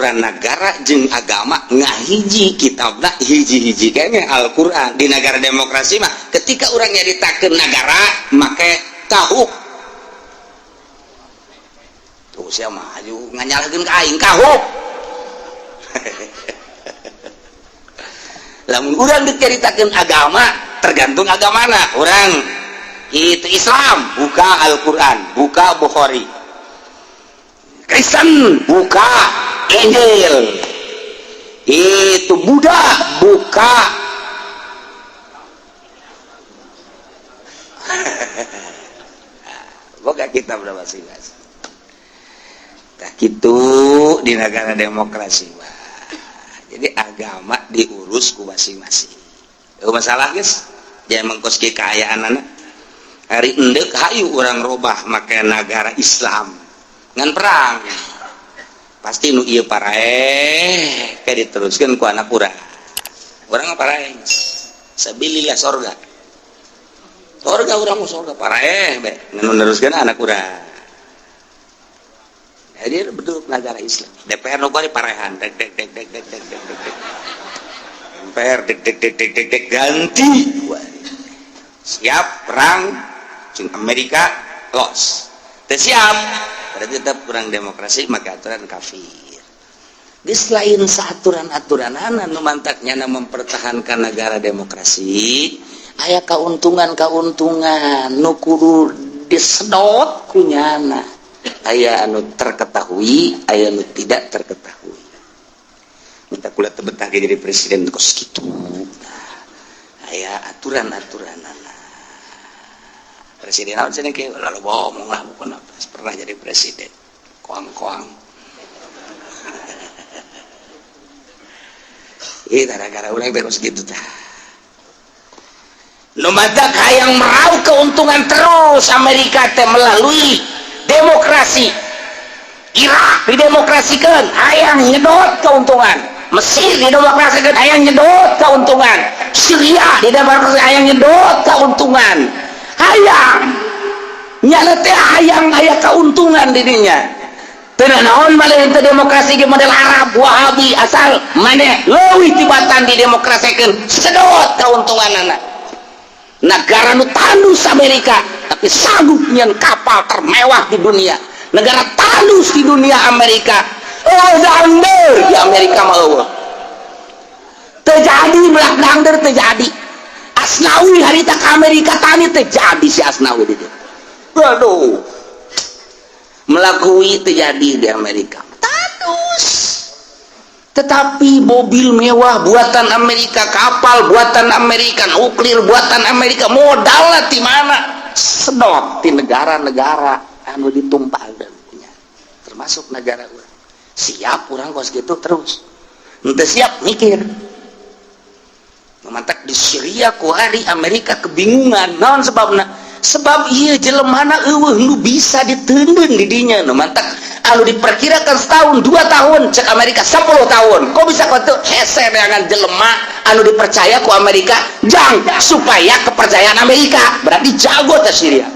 aturan negara jeung agama ngahiji kitabna hiji-hiji kayaknya Al-Qur'an. Di negara demokrasi mah ketika urang nyaritakeun negara make kahuk. Tuh sia mah aju nganyalahkeun ka aing kahuk. Lamun urang diceritakeun agama tergantung agamana urang. Itu Islam buka Al-Qur'an, buka Bukhari. Kristen buka Injil, itu Buddha buka boga kita berapa sih mas? Nah, gitu di negara demokrasi wah. Jadi agama diurus ku masing-masing. Itu masalah guys, jangan mengkoski keayaan anak. Hari endek hayu orang robah make negara Islam. Ngan perang pasti nu ieu paraeh kayak diteruskan ku anak urang. Urang paraeh sabilillah sorga. Sorga urang mah sorga paraeh be ngan meneruskeun anak urang. Jadi betul negara Islam. DPR nu kuari parehan dek dek dek dek dek dek dek dek. MPR dek dek dek dek dek dek ganti. Siap perang jeung Amerika los. Teu siap berarti tetap kurang demokrasi maka aturan kafir. Di selain aturan-aturan nu mantaknya mempertahankan negara demokrasi aya keuntungan-keuntungan nu kudu disedot ku nyana. Aya anu terketahui, aya anu tidak terketahui. Minta kula teu betah jadi presiden kos kitu. Nah, aya aturan-aturanana. Presiden naon cenah kieu lalu bohong lah bukan apa pernah jadi presiden koang-koang. Ih gara-gara urang teh kos kitu tah. Nu matak hayang meraup keuntungan terus Amerika teh melalui demokrasi. Irak didemokrasikan hayang nyedot keuntungan. Mesir didemokrasikan hayang nyedot keuntungan. Syria didemokrasikan hayang nyedot keuntungan. Hayang nyana teh hayang aya keuntungan didinya. Teu naon malah teu demokrasi ge model Arab Wahabi asal maneh leuwih tibatan didemokrasikeun sedot keuntunganana. Negara nu tandus Amerika tapi sanggup nyeun kapal termewah di dunia. Negara tandus di dunia Amerika. Oh dangder di Amerika mah eueuh. Teu jadi melak dangder teu jadi. Asnawi harita ke Amerika tani terjadi si Asnawi di dia. Waduh. Melakui terjadi di Amerika. Tadus. Tetapi mobil mewah buatan Amerika, kapal buatan Amerika, nuklir buatan Amerika, modalnya di mana? Sedot di negara-negara anu ditumpal punya. Termasuk negara urang. Siap urang kos gitu terus. Henteu siap mikir. Mantak di Syria kuari Amerika kebingungan naon sebabna sebab ieu jelemana eueuh nu bisa diteundeun di dinya nu mantak anu diperkirakan setahun 2 tahun cek Amerika 10 tahun kok bisa kitu hese neangan jelema anu dipercaya ku Amerika jang supaya kepercayaan Amerika berarti jago teh Syria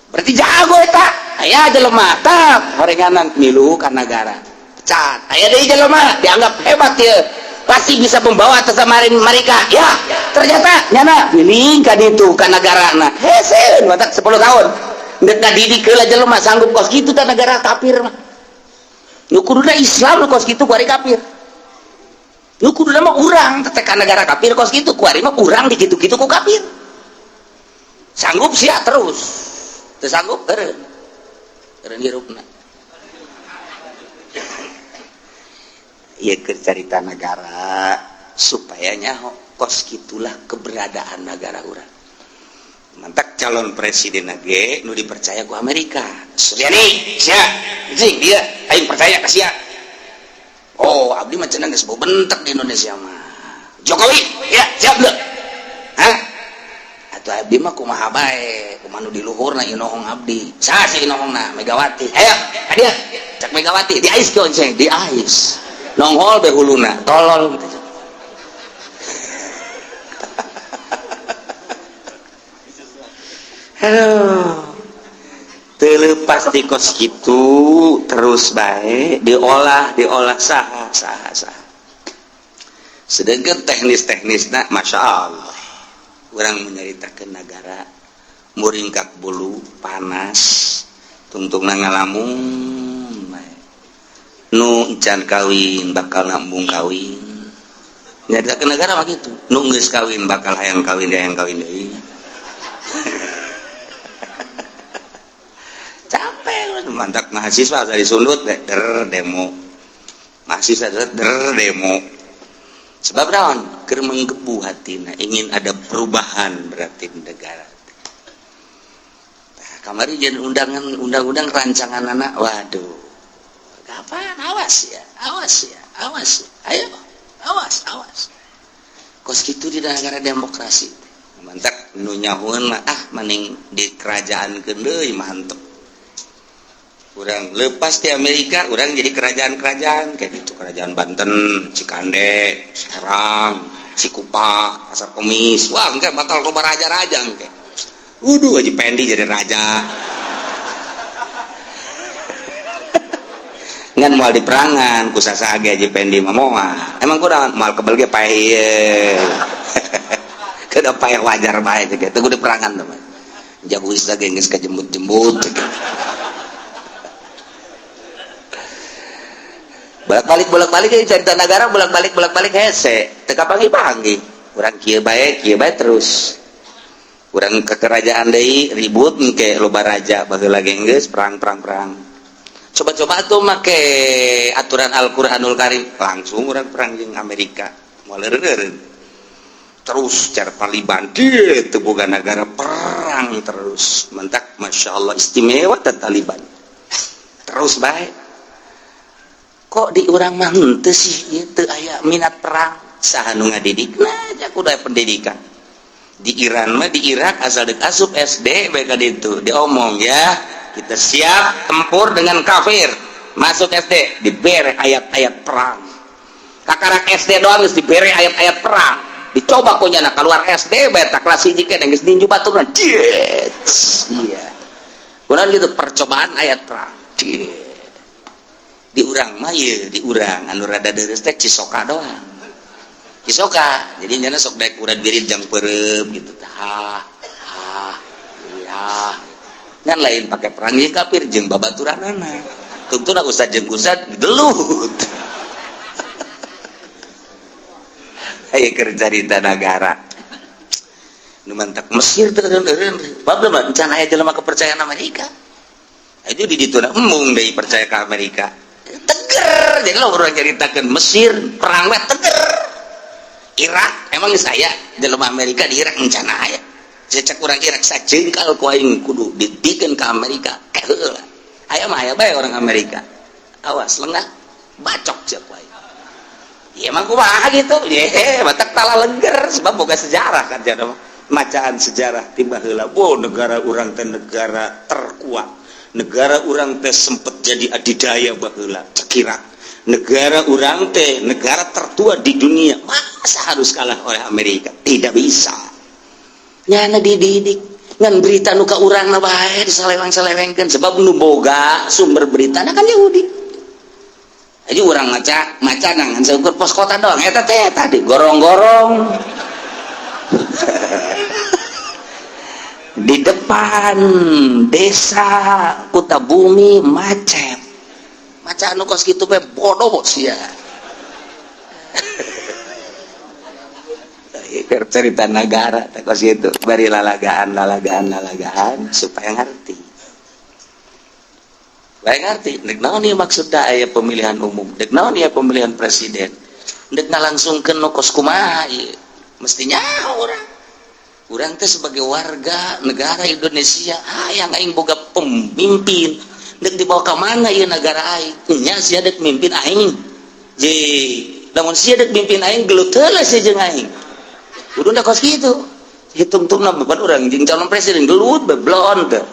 berarti jago eta aya jelema tah horenganan milu ka negara pecat aya deui jelema dianggap hebat ieu pasti bisa membawa atas mereka ya ternyata nyana pilih kan itu kan negara na hese matak 10 tahun ndek ngadidik heula jelema sanggup kos kitu tah negara kafir mah nu kuduna Islam nu kos kitu kuari kafir nu kuduna mah urang teh ka negara kafir kos kitu kuari mah urang dikitu-kitu ku kafir sanggup sia terus teu sanggup eureun eureun hirupna. Ieu keur carita negara supaya nyaho kos kitulah keberadaan negara urang. Mantak calon presiden ge nu dipercaya ku Amerika. Suryani, sia, anjing dia aing percaya ka sia. Oh, abdi mah cenah geus bentek di Indonesia mah. Jokowi, ya siap leuh. Hah? Atuh abdi mah kumaha bae, kumaha nu di luhurna inohong abdi. Saha sih inohongna? Megawati. Ayo, ka dieu. Cak Megawati, diais ke onceng, diais. Nongol be huluna, tolol. Aduh. Teu Lepas di kos gitu terus baik diolah, diolah saha saha saha. Sedangkan teknis-teknis nah, masya Allah, orang menyeritakan negara muringkak bulu panas tungtung ngalamun bae. Nu encan kawin bakal nambung kawin, nyaritakeun negara mah kitu. Nu geus kawin bakal hayang kawin, hayang kawin deui. Capek mantap mahasiswa dari sundut der demo, mahasiswa der demo. Sebab naon? Keur menggebu hatina, ingin ada perubahan berarti di negara. Nah, kamari jadi undangan undang-undang rancangan anak, waduh. Kapan? Awas ya, awas ya, awas ya. Ayo, awas, awas. Kos kitu di negara demokrasi. Mantap nu nyahueun mah ah maning di kerajaan deui mantep. Urang lepas di Amerika, urang jadi kerajaan-kerajaan kayak gitu, kerajaan Banten, Cikande, Serang, Cikupa, Pasar Kemis. Wah, engke bakal loba raja-raja engke. Waduh, Haji Pendi jadi raja. Ngan moal diperangan ku sasaha ge Haji Pendi mah moal. Emang kurang moal kebel ge paeh ieu. Kada paeh wajar bae teh teu kudu perangan teh. Jago geus ge geus kajembut-jembut. Bolak-balik cerita negara bolak-balik hese teu kapanggih-panggih. Urang kieu bae terus. Urang ke kerajaan deui ribut engke loba raja baheula ge geus perang-perang-perang. Coba-coba tuh make aturan Al-Qur'anul Karim langsung urang perang jeung Amerika. Moal eureun. Terus cara Taliban teu boga negara perang terus. Mentak masyaallah istimewa teh Taliban. Terus bae. Kok di urang mah henteu sih ieu teu aya minat perang, saha nu ngadidikna aja kudu aya pendidikan. Di Iran mah, di Irak asal deuk asup SD bae ka ditu diomong ya, kita siap tempur dengan kafir. Masuk SD dibere ayat-ayat perang. Kakarak SD doang geus dibere ayat-ayat perang. Dicoba ku nyana keluar SD bae tak kelas 1 keneh geus ninju baturna. Iya. Kunaon gitu percobaan ayat perang. Di urang mah ieu, di urang anu rada deures teh Cisoka doang. Cisoka. Jadi nyana sok daek urat birit jang peureum gitu tah. Ha. Iya. Ngan lain pakai perang jeung kafir jeung babaturanana. Tungtuna ustad jeung ustad gelut. Aya keur carita nagara. Nu mantak Mesir teh eureun-eureun. Bae mah encan aya jelema kepercayaan Amerika. Itu di ditu embung deui percaya ka Amerika. Teger, jadi lo orang ceritakan Mesir perang mah teger. Irak emang saya dalam Amerika di Irak rencana aya. Cecek urang Irak sajengkal ku aing kudu ditikeun ka Amerika. Heula. Aya mah aya bae orang Amerika. Awas lengah bacok cek ku aing. Ya emang kumaha gitu. Ye, batak tala leger sebab boga sejarah kan jadi macaan sejarah tiba heula. Wo negara urang teh negara terkuat. Negara urang teh sempet jadi adidaya baheula cekira. Negara urang teh negara tertua di dunia, masa harus kalah oleh Amerika? Tidak bisa. Nyana dididik ngan berita nu ka urang na bae disaleweng-salewengkeun sebab nu boga sumber beritana kan Yahudi. Jadi urang maca maca ngan seukur pos kota doang eta teh tadi gorong-gorong. Di depan desa Kutabumi macet. Maca anu kos kitu bae bodoh bos ya. Keur cerita negara teh kos kitu bari lalagaan lalagaan lalagaan supaya ngerti. Supaya ngerti deuk naon ieu maksudna aya pemilihan umum, deuk naon ieu pemilihan presiden. Deuk ngalangsungkeun nu kos kumaha ieu. Mestinya urang urang teh sebagai warga negara Indonesia hayang aing boga pemimpin deuk dibawa ka mana ieu negara aing nya sia deuk mimpin aing je lamun sia deuk mimpin aing gelut heula sia jeung aing kudu da kos kitu hitungtungna beban urang jeung calon presiden gelut beblon teh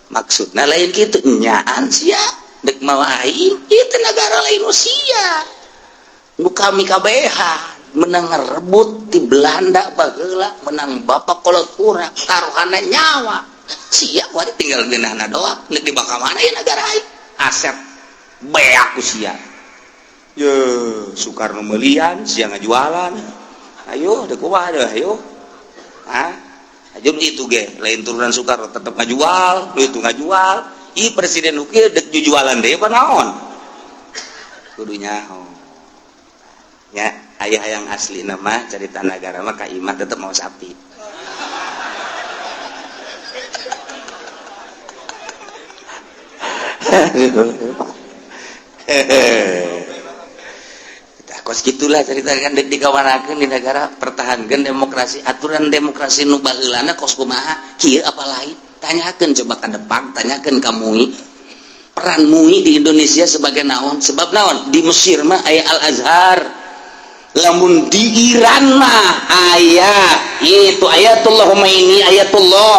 maksudna lain kitu nyaan sia deuk mawa aing ieu teh negara lain sia nu kami kabehan menang rebut di Belanda baheula menang bapak kolot urang taruhanna nyawa Sia kuari tinggal geunahna doang, geus dibakal mana ya negara aing? Aset beak ku sia. Ye, Soekarno melian, sia ngajualan. Ayo, dek kumaha deh, ayo. Hah? Aja itu ge, lain turunan Soekarno tetep ngajual, nu itu ngajual. Ih presiden nu kieu dek jujualan deui apa naon? Kudu nyaho. Ya, ayah yang asli nama cerita negara mah ka imah tetep mau sapi. Kos gitulah cerita kan dek dikawanakeun di negara pertahankeun demokrasi, aturan demokrasi nu baheulana kos kumaha kieu apa lain, tanyakeun coba ka Depag, tanyakeun ka MUI, peran MUI di Indonesia sebagai naon, sebab naon di Mesir mah aya Al Azhar, lamun di Iran mah aya itu Ayatullah Khomeini, Ayatullah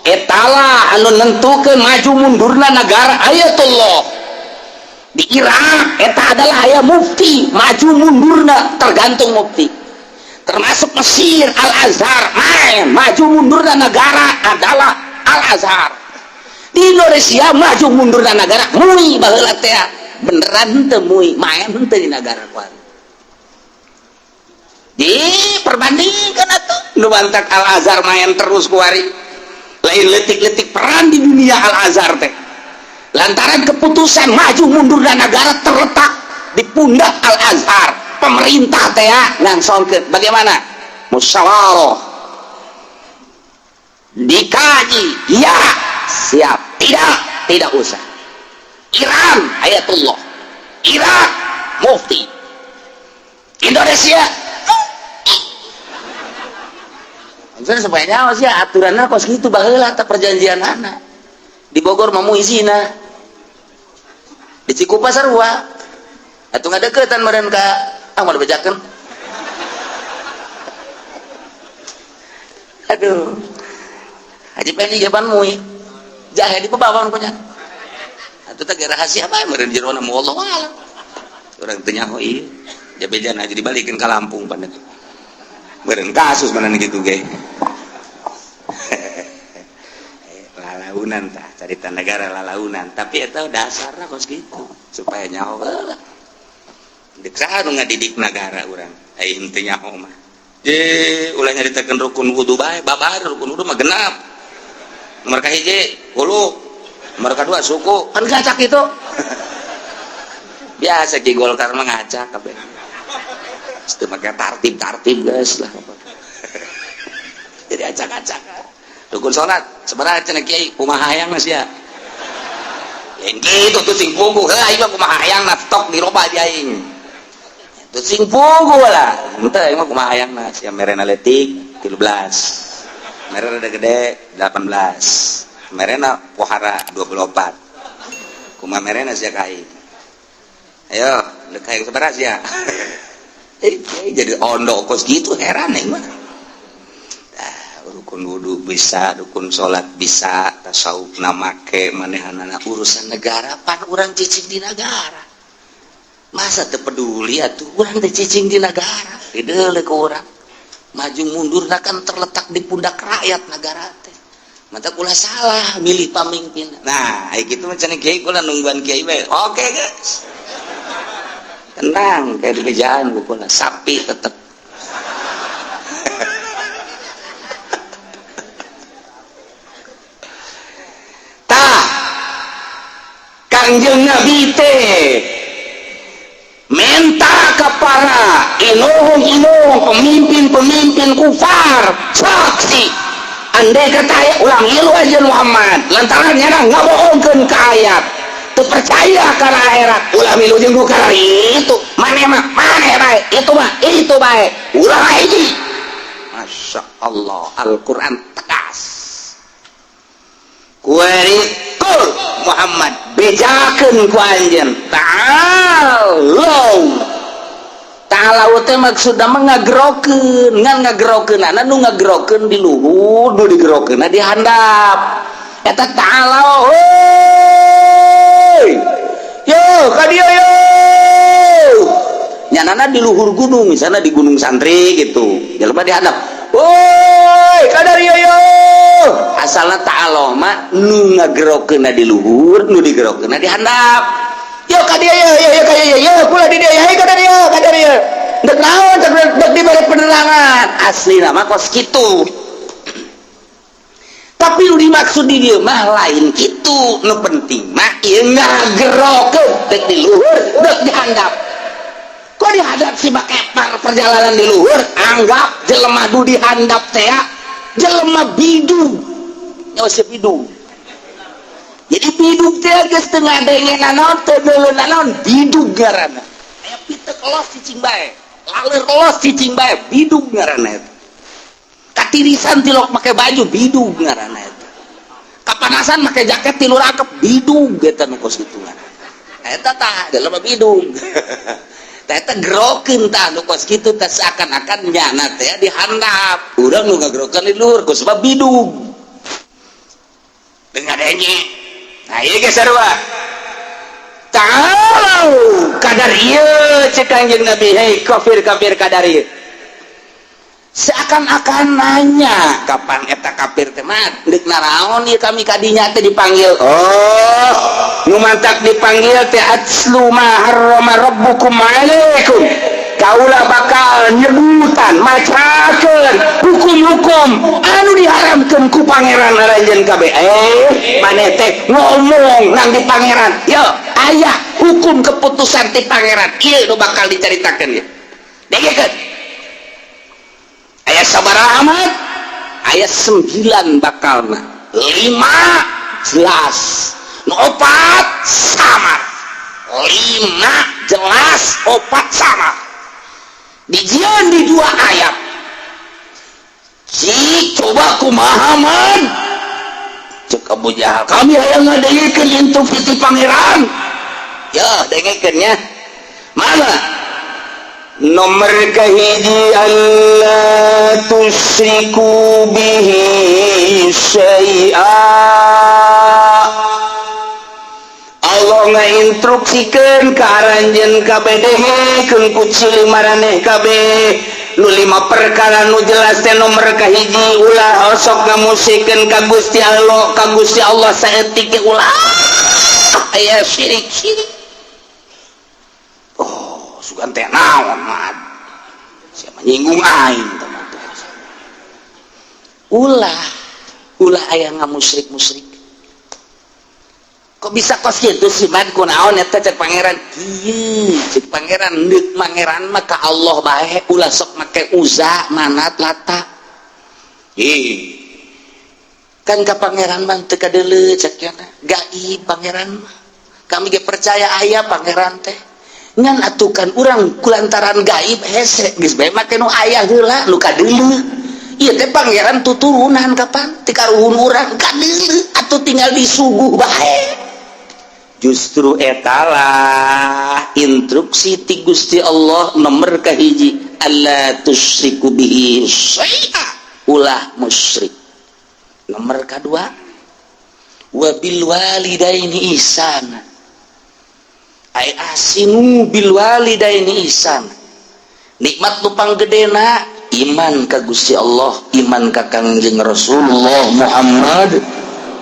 etala anu nentukeun maju mundurna negara Ayatullah. Di Irak eta adalah aya mufti, maju mundurna tergantung mufti. Termasuk Mesir Al-Azhar, main maju mundurna negara adalah Al-Azhar. Di Indonesia maju mundurna negara MUI baheula teh beneran henteu MUI, main henteu di negara kuari. Diperbandingkan atuh nu bantak Al-Azhar main terus kuari. Lain letik-letik peran di dunia Al-Azhar teh. Lantaran keputusan maju mundur dan negara terletak di pundak Al-Azhar. Pemerintah teh ngangsongkeun bagaimana? Musyawarah. Dikaji, ya, siap. Tidak, tidak usah. Iran Ayatullah. Irak mufti. Indonesia maksudnya supaya nyawa sih aturanna kos kitu baheula teh perjanjianana. Di Bogor mah muizina, di Cikupa sarua, atuh ngadeukeutan meureun ka ah moal dibejakeun. Aduh, Haji Pendi jaban MUI, jahe di pebawan punya. Atuh teh rahasia bae meureun jerona mu wallahu alam. Urang teu nyaho ieu, jabejan aja dibalikeun ka Lampung pan. Meureun kasus mana kitu ge. Lalaunan tah carita negara lalaunan, tapi eta dasarna kos kitu supaya nyaho heula. Deuk saha nu ngadidik nagara urang ai henteu nyaho mah. Je ulah nyaritakeun rukun wudu bae, babar rukun wudu mah genap. Nomor kahiji hulu, nomor kadua suku, kan ngacak itu. Biasa ki Golkar mah ngacak kabeh. Teu make tartib-tartib geus lah. Jadi acak-acak. Rukun salat sebenarnya cenah kiai kumaha hayang mah sia. Lain kitu tuh sing puguh, heuh aing mah kumaha hayang na stok diroba di aing. Tuh sing puguh lah. Henteu aing mah kumaha hayang na sia merena leutik 13. Merena rada gede 18. Merena pohara 24. Kumaha merena sia ka aing. Ayo, deuk hayang sabaraha sia? Jadi ondo kos gitu heran aing mah. Rukun wudu bisa, rukun salat bisa, tasawuf make manehanana urusan negara pan urang cicing di negara. Masa teu peduli atuh urang teh cicing di negara, dideuleu ku urang. Maju mundurna kan terletak di pundak rakyat negara teh. Mata kula salah milih pamimpin. Nah, ai kitu mah cenah kiai kula nungguan kiai bae. Oke, guys. Tenang, kayak di bejaan ku kula, sapi tetep. Kanjeng Nabi teh minta ke para inuhung-inuhung pemimpin-pemimpin kufar saksi andai kata aya ulang ngilu aja Muhammad lantaran nyana ngabohongkeun ka ayat teu percaya kana akhirat ulah milu jeung nu itu maneh mah maneh bae itu mah itu bae ulah hiji. Masya Allah, Al-Quran tegas kuari kul Muhammad bejakeun ku anjeun ta'alau ta'alau teh maksudna mah ngagerokeun ngan ngagerokeunana nu ngagerokeun di luhur nu digerokeunna di handap eta ta'alau heuy yo ka dieu yo nyanana di luhur gunung misalnya di gunung santri gitu jelema di handap woi ka dieu yo Asalna ta'alau mah nu ngagerokeunna di luhur, nu digerokeunna di handap. Yo ka dieu, yo yo yo ka dieu, yo kula di dieu, hey ka dieu, ka dieu. Dek naon? Dek dek dibere penerangan. Asli nama kos kitu. Tapi nu dimaksud di dieu mah lain kitu. Nu penting mah ieu ngagerokeun dek di luhur, dek di handap. Kok dihadap sih make perjalanan di luhur? Anggap jelema du dihandap teh jelema bidug. Nyawa si bidug. Jadi bidug teh geus teu ngadenge naon, teu deuleu naon, bidug ngaranna. Aya pitek los cicing bae. Laleur los cicing bae, bidug ngaranna eta. Katirisan tilok make baju, bidug ngaranna eta. Kapanasan make jaket tilu rakep, bidug eta nu kos kitu ngaranna. Eta tah jelema bidug. Tah eta gerokeun tah nu kos kitu tah, seakan-akan nyana teh dihandap. Urang nu ngagerokeun di luhur ku sebab bidug. Teu ngadenge. Nah, ieu geus sarua. Ta'alau kadar ieu, cek Kanjeng Nabi, hei kafir-kafir kadar ieu. Seakan-akan nanya kapan eta kafir teh mat deuk naraon ieu kami kadinya teh dipanggil. Oh, nu mantak dipanggil teh atslu ma harrama rabbukum alaikum. Kaula bakal nyebutan, macakeun hukum-hukum anu diharamkeun ku pangeran aranjeun kabeh. Eh, maneh teh ngomong nang di pangeran. Yo, aya hukum keputusan ti pangeran. Ieu nu bakal dicaritakeun ieu. Dengekeun. Aya sabaraha amat? Aya 9 bakalna. 5 jelas. Nu 4 samar. 5 jelas, 4 samar. Dijieun di dua ayat. Cik coba kumaha man? Cek Abu Jahal, kami hayang ngadengekeun instruksi ti pangeran. Ya, dengekeun nya. Mana? Nomor kahiji, alla tusyriku bihi syai'a. Allah ngainstruksikeun ka aranjeun kabeh, dengekeun ku cili maraneh kabeh nu lima perkara nu jelas teh. Nomor kahiji, ulah osok ngamusikeun ka Gusti Allah, ka Gusti Allah saeutik ge ulah aya syirik syirik. Oh, sugan teh naon mat, siapa nyinggung aing teman? Ulah ulah aya ngamusyrik musyrik. Kok bisa kos gitu sih man? Kunaon eta? Cek pangeran kieu, cek pangeran, deuk pangeran mah ka Allah bae, ulah sok make Uza, Manat, Lata. Ih, kan ka pangeran mah teu kadeuleu, cek nya gaib pangeran mah. Kami ge percaya aya pangeran teh, ngan atukan urang kulantaran gaib hese, geus bae make nu aya heula, nu kadeuleu. Ieu teh pangeran tuturunan kapan ti karuhun urang kadeuleu, atuh tinggal disuguh bae. Justru etalah instruksi ti Gusti Allah nomor kahiji, alla tusyriku bihi syai'a, ulah musyrik. Nomor kedua, wabil walidaini ihsana, ay ahsinu bil walidaini ihsana. Nikmat nu panggedena iman ka Gusti Allah, iman ka Kangjeng Rasulullah Muhammad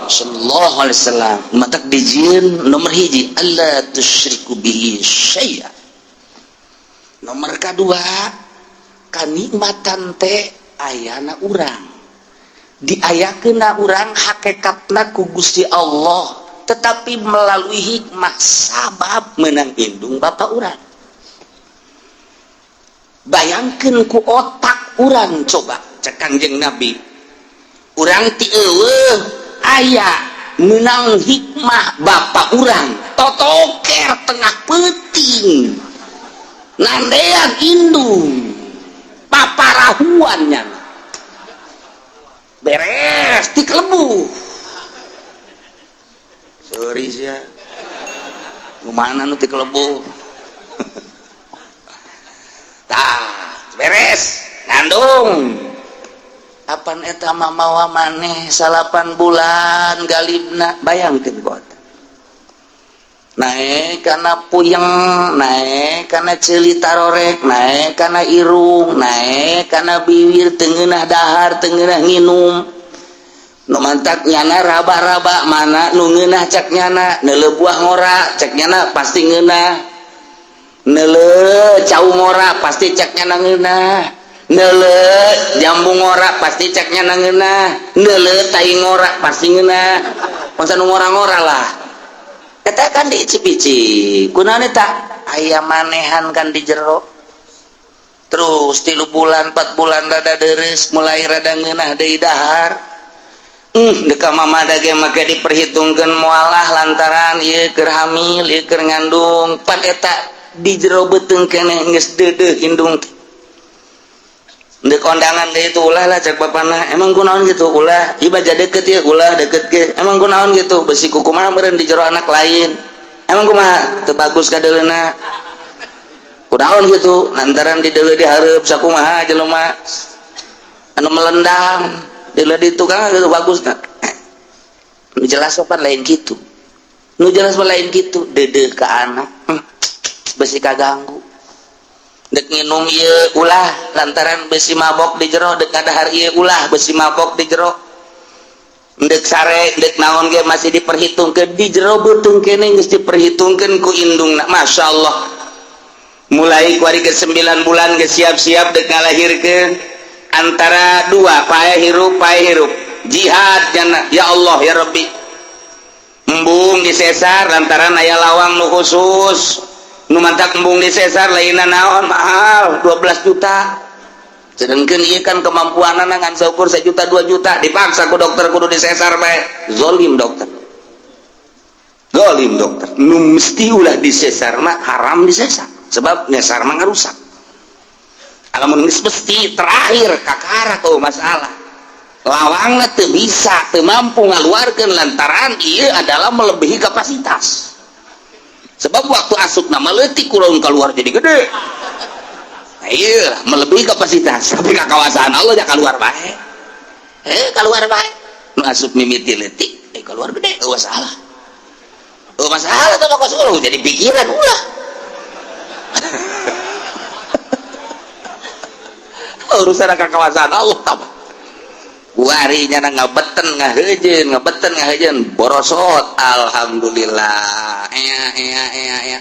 sallallahu alaihi wasallam. Matak dijieun nomor hiji, alla tusyriku bihi syai'a. Nomor kedua, kanikmatan teh ayana urang, diayakeunna urang hakikatna ku Gusti Allah, tetapi melalui hikmah sabab menang indung bapak urang. Bayangkeun ku otak urang coba, cek Kangjeng Nabi, urang ti eueuh aya menang hikmah bapak urang totoker tengah peuting nandean indung paparahuannya, beres ti kelebu. Sorry ya, mana nu ti kelebu. Tah, beres ngandung, apan eta mamawa maneh 9 bulan galibna. Bayangkeun kota naek kana puyeng, naek kana ceuli tarorek, naek kana irung, naek kana bibir, teu ngeunah dahar, teu ngeunah nginum. Nu mantak nyana raba-raba mana nu ngeunah cek nyana, neuleuh buah ngora cek nyana pasti ngeunah, neuleuh cau ngora pasti cek nyana ngeunah, neuleuh jambu ngora pasti cek nyana ngeunah, neuleuh tai ngora pasti ngeunah. Masa nu ngora-ngora lah eta kan diicip-icip kunaon eta aya manehan kan di jero. Terus 3 bulan 4 bulan rada deres, mulai rada ngeunah deui dahar. Deka mama dage make diperhitungkeun mualah lantaran ieu keur hamil, ieu keur ngandung. Pan eta di jero beuteung keneh geus deudeuh indung. Deuk kondangan deui itu ulah lah cek bapana. Emang kunaon gitu ulah, ieu baja deket ieu ulah deket ge. Emang kunaon gitu besi kukumaha meureun di jero anak lain. Emang kumaha teu bagus kadeuleuna. Kunaon gitu lantaran di deuleu dihareup sakumaha jelema anu melendang. Dila di tukang gitu bagus tak? Nu jelas sopan lain gitu. Nu jelas lain gitu. Dedeh ke anak, besi kaganggu. Dek nginum ieu ulah lantaran besi mabok di jero, dek ngadahar ieu ulah besi mabok di jero. Dek sare, dek naon ge masih diperhitungkeun di jero beuteung keneh geus diperhitungkeun ku indungna. Masya Allah. Mulai kuari ke 9 bulan geus siap-siap dek ngalahirkeun. Antara dua pae hirup jihad jana ya Allah ya Rabbi embung disesar lantaran aya lawang nu khusus nu mantak embung disesar lainna naon mahal 12 juta sedangkan ieu kan kemampuanana ngan saukur 1 juta 2 juta dipaksa ku dokter kudu disesar bae. Zolim dokter, zolim dokter. Nu mesti ulah disesar mah haram disesar sebab nyesar mah ngarusak. Lamun geus mesti terakhir kakara kau masalah lawangna teu bisa teu mampu ngaluarkeun lantaran ieu adalah melebihi kapasitas sebab waktu asupna leutik kurang keluar jadi gede. Nah, ieu melebihi kapasitas tapi ka kawasan Allah ja keluar bae, keluar bae nu asup mimiti leutik keluar gede. Eueuh masalah, eueuh masalah teh mah kos jadi pikiran ulah. Urusan kekawasan Allah apa warinya ngabeten ngahejeun ngabeten ngahejeun borosot alhamdulillah ea ea ea ea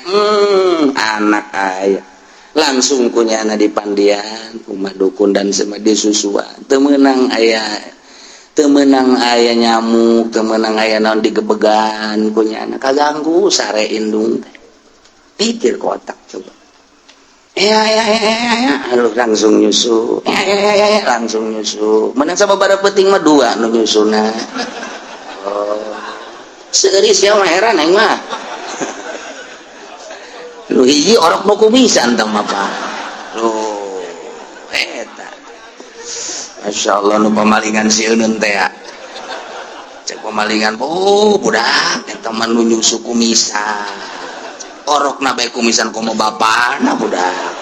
anak aya langsung kunyana di pandian rumah dukun dan semadi susuan teu meunang aya teu meunang aya nyamuk teu meunang aya naon digebegan kunyana kaganggu sare indung teh. Pikir kotak coba. Ya ya ya ya, aduh langsung nyusu. Ya ya ya ya, langsung nyusu. Menang sama bara penting mah dua nu nyusuna. Oh. Seuris ya mah heran aing mah. Nu hiji orok nu kumisan tah mah Pak. Loh, eta. Masyaallah nu pamalingan sieun teh ya. Cek pamalingan, oh budak eta mah nu nyusu kumisan. Orok na bae kumisan komo bapana budak.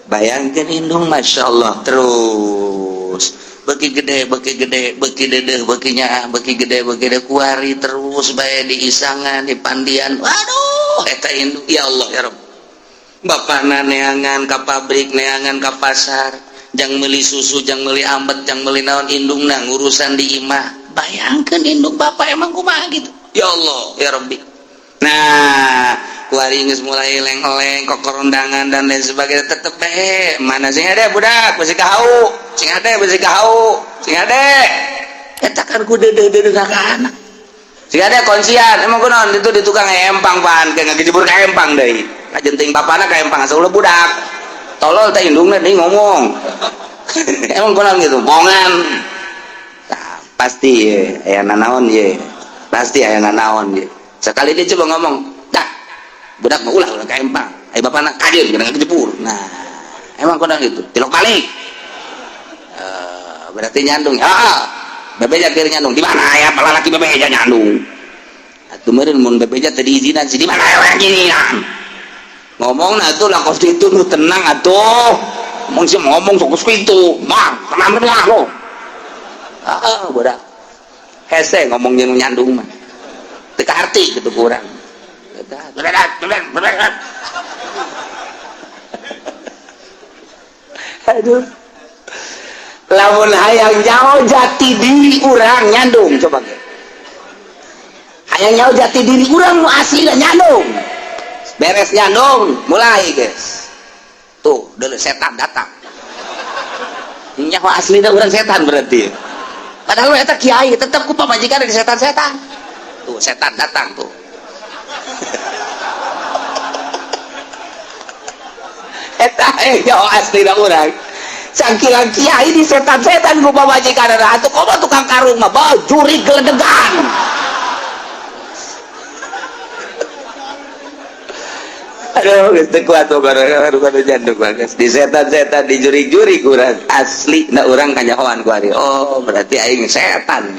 Bayangkeun indung Masya Allah terus beki gede beki gede beki dedeh beki nyaah beki gede beki gede kuari terus bae di isangan di pandian. Waduh eta indung ya Allah ya Rabb. Bapana neangan ka pabrik neangan ka pasar jang meuli susu jang meuli ambet jang meuli naon indungna ngurusan di imah. Bayangkan induk bapak emang kumaha gitu ya Allah ya Rabbi. Nah kuari geus mulai leng-leng kokorondangan dan lain sebagainya tetep bae mana sing ade budak besi kahau sing ade besi kahau sing ade eta kan ku deudeuh-deudeuh ka anak sing ade konsian emang kunaon itu di tukang empang pan ke ngagejebur ka empang deui kajenting bapana ka empang asa ulah budak tolol teh indungna deui ngomong. Emang kunaon gitu bongan pasti ye aya nanaon ye pasti aya nanaon ye. Sekali dia coba ngomong dah budak mah ulah ulah ka empang aya bapana kajeun kana ngejebur. Nah emang kunaon gitu tilok balik berarti nyandung. Heeh bebeja keur nyandung di mana aya lalaki bebeja nyandung atuh meureun mun bebeja teu diizinan si di mana aya ginian ngomong nah atuh lah kos ditu nu tenang atuh ngomong sih ngomong sok kitu mah tenang tenang lo. Ah, budak hese ngomong jeung nyandung mah teu kaarti kitu ku urang. Aduh. Lamun hayang nyaho jati diri urang, nyandung. Coba ge hayang nyaho jati diri urang nu asli, nyandung. Beres nyandung, mulai, guys. Tuh dulu setan datang. Nyaho asli urang setan berarti. Padahal eta kiai tetap ku pamajikan di setan-setan. Tuh setan datang tuh. Eta nyaho asli urang. Cangkilang kiai di setan-setan ku pamajikan, atuh komo tukang karung mah bajuri geledegan. Aduh, geus teu kuat aduh janduk bagus. Di setan-setan, di jurig-jurig urang asli na urang kanyahoan ku ari. Oh, berarti aing setan.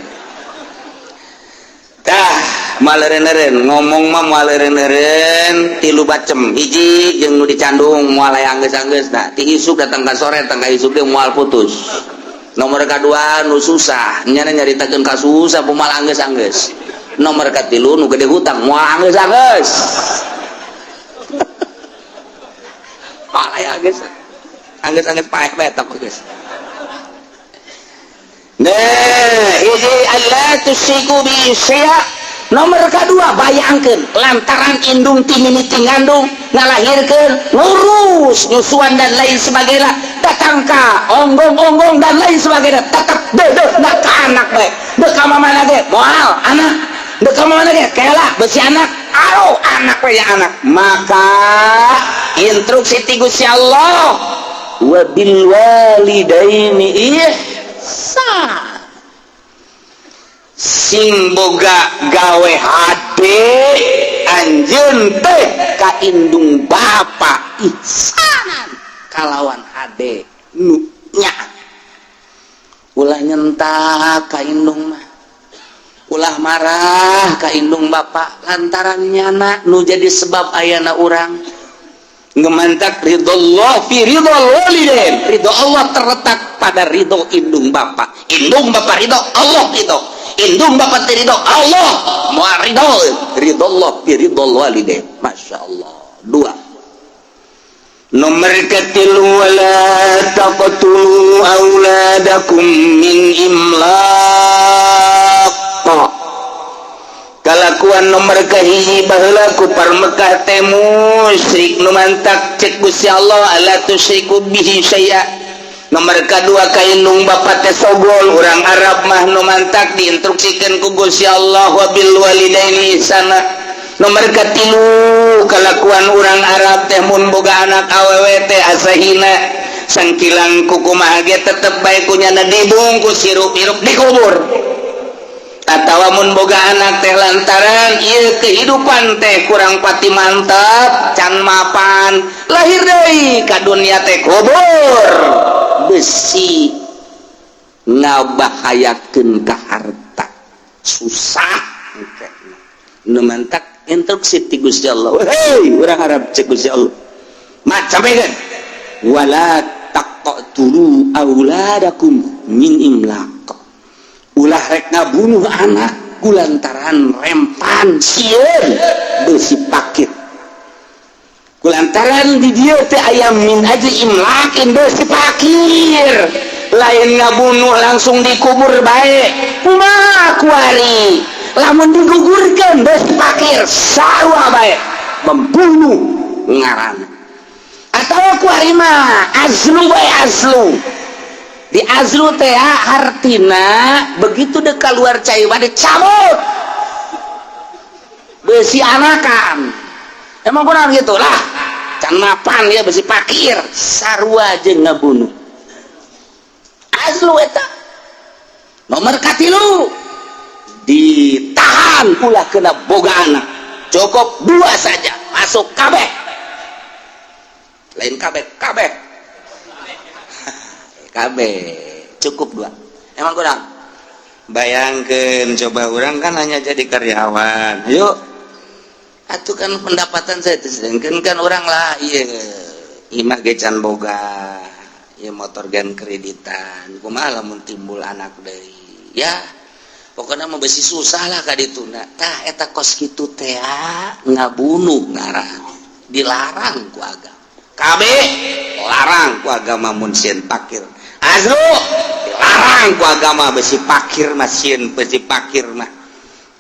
Tah, maleureun-eureun ngomong mah, maleureun-eureun tilu bacem. Hiji jeung nu dicandung moal aya anggeus-anggeus. Nah, ti isuk datang ka sore, datang ka isuk ge moal putus. Nomor kadua nu susah, nyana nyaritakeun ka susah moal anggeus-anggeus. Nomor katilu nu gede hutang moal anggeus-anggeus. Moal aya anggeus. Anggeus-anggeus paeh bae tok geus. Nah, hiji alla tusyriku bi syai'a. Nomor kedua, bayangkeun lantaran indung ti mimiti ngandung, ngalahirkeun, ngurus nyusuan dan lain sebagainya, datang ka onggong-onggong dan lain sebagainya, tetap deudeuh na ka anak bae. Deuk ka mana ge moal anak, deuk ka mana ge kela besi anak, aro anak we ya anak. Maka instruksi ti Gusti Allah, wa bil walidaini ihsan. Sing boga gawe hade anjeun teh ka indung bapa ihsanan kalawan hade nu nya. Ulah nyentak ka indung mah, ulah marah ka indung bapa lantaran nyana nu jadi sebab ayana urang. Ngemantak ridho fi ridho walidain. Ridho Allah terletak pada ridho indung bapa. Indung bapa ridho, Allah ridho. Indung bapa teu ridho, Allah moal ridho. Ridho Allah fi ridho walidain. Masya Allah. Dua. Nomor ketilu, wala taqtulu auladakum min imlaq. Kalakuan nomor kahiji baheula ku Mekah teh musyrik, nu mantak cek Gusti Allah alla tusyriku bihi syai'a. Nomor kadua ka indung bapa teh sogol urang Arab mah, nu mantak diinstruksikeun ku Gusti Allah wa bil walidaini ihsana. Nomor katilu, kalakuan urang Arab teh mun boga anak awewe teh asa hina, sangkilang kukumaha ge tetep bae ku nyana dibungkus hirup-hirup dikubur. Atawa mun boga anak teh lantaran ieu kehidupan teh kurang pati mantap, can mapan, lahir deui ka dunia teh kubur. Besi ngabahayakeun ka harta susah. Nu mantak instruksi ti Gusti Allah, hei urang Arab, cek Gusti Allah macamekeun wala taqtulu auladakum min imlaq. Ulah rek ngabunuh anak kulantaran rempan sieun besi pakit, kulantaran di dieu teh aya min ajli imlakin besi pakir. Lain ngabunuh langsung dikubur bae, kumaha kuari lamun digugurkeun besi pakir sarua bae membunuh ngaran. Atau kuari mah azlu bae, azlu di azlu teh hartina begitu dek keluar cai bade cabut besi anakan. Emang kurang gitu lah, can mapan ya besi pakir sarua jeung ngabunuh azlu eta. Nomor katilu, ditahan ulah kena boga anak, cukup dua saja masuk kabeh, lain kabeh kabeh KB cukup dua. Emang kurang? Bayangkan coba orang kan hanya jadi karyawan, yuk atuh kan pendapatan saya itu, sedangkan kan orang lah iya imah ge can boga, ya motor gen kreditan, kumaha lamun timbul anak deui ya, pokoknya mau besi susah lah ka dituna. Tah eta kos kitu teh ngabunuh ngarang, dilarang ku agama. KB larang ku agama mun sieun pakir. Azlu dilarang. Larang ku agama besi pakir mah, sieun besi pakir mah.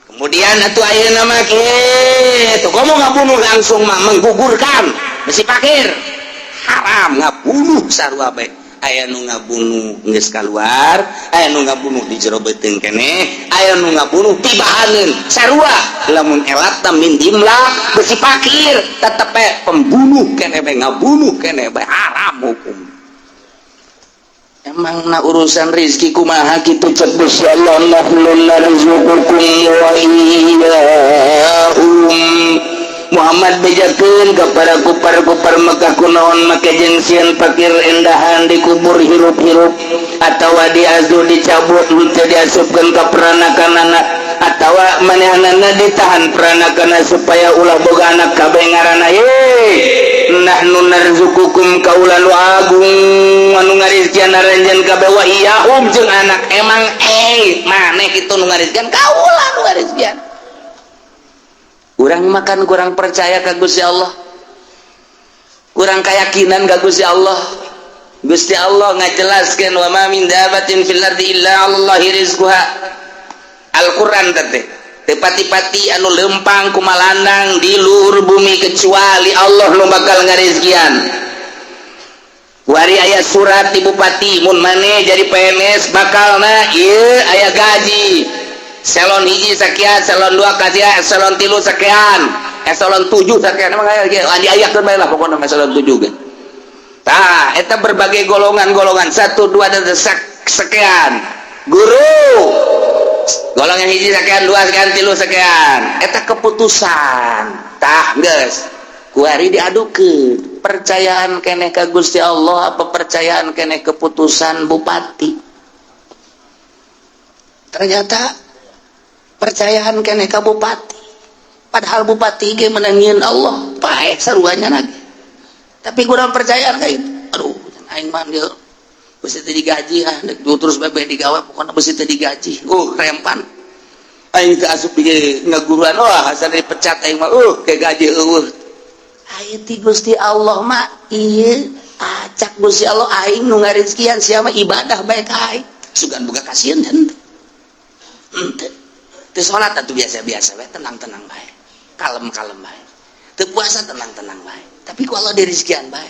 Kemudian atuh ayeuna mah kitu, komo ngabunuh langsung mah menggugurkan besi pakir. Haram ngabunuh sarua bae. Aya nu ngabunuh geus kaluar, aya nu ngabunuh di jero beuteung keneh, aya nu ngabunuh tibahaneun, sarua. Lamun elatna min dimlaq besi pakir, tetep bae pembunuh keneh bae, ngabunuh keneh bae, haram hukum. Emang na urusan rizki kumaha kitu? Cek Gusti Allah, nahnu narzuqukum wa iyyahum. Muhammad, bejakeun kepada kupar-kupar Mekah, kunaon make jeung sieun pakir endahan dikubur hirup-hirup atawa diazu dicabut henteu diasupkeun ka peranakanana, atawa manehanana ditahan peranakana supaya ulah boga anak kabeh ngaranna. Ye, nahnu narzuqukum, kaula nu agung anu ngarizkian aranjeun kabeh, wa iyyahum jeung anak. Emang maneh kitu nu ngarizkian? Kaula nu ngarizkian. Urang makan kurang percaya ka Gusti Allah, kurang keyakinan ka Gusti Allah. Gusti Allah ngajelaskeun, wa ma min dabatin fil ardi illa 'alallahi rizquha. Al-Qur'an teh, teu pati-pati anu lempang kumalandang di luhur bumi kecuali Allah nu bakal ngarizkian. Wari aya surat di bupati, mun maneh jadi PNS bakalna ieu aya gaji eselon 1 sekian, eselon 2 sekian, eselon 3 sekian, eselon 7 sekian. Emang aya diayakeun bae lah pokokna eselon 7 ge. Tah, eta berbagai golongan-golongan 1, 2 dan sekian. Guru golongan 1 sekian, 2 sekian, 3 sekian. Eta keputusan. Tah, geus kuari diadukeun, percayaan keneh ka Gusti Allah apa percayaan keneh keputusan bupati? Ternyata percayaan keneh ka bupati, padahal bupati ge menangin Allah, paeh saruanya lagi, tapi kurang percayaan kayak itu. Aduh, aing mah dia besi teu digaji, ah terus bae digawe, pokoknya besi teu digaji, rempan aing teu asup di ngaguruan. Wah, asal dipecat aing mah, kayak gaji eueuh. Aing ti Gusti Allah mah ieu, acak Gusti Allah, aing nu ngarizkian, sia mah ibadah bae ka aing, sugan boga kasieun henteu. Henteu. Teu salat atuh biasa-biasa bae, tenang-tenang bae. Kalem-kalem bae. Teu puasa tenang-tenang bae. Tapi ku Allah dirizkian bae.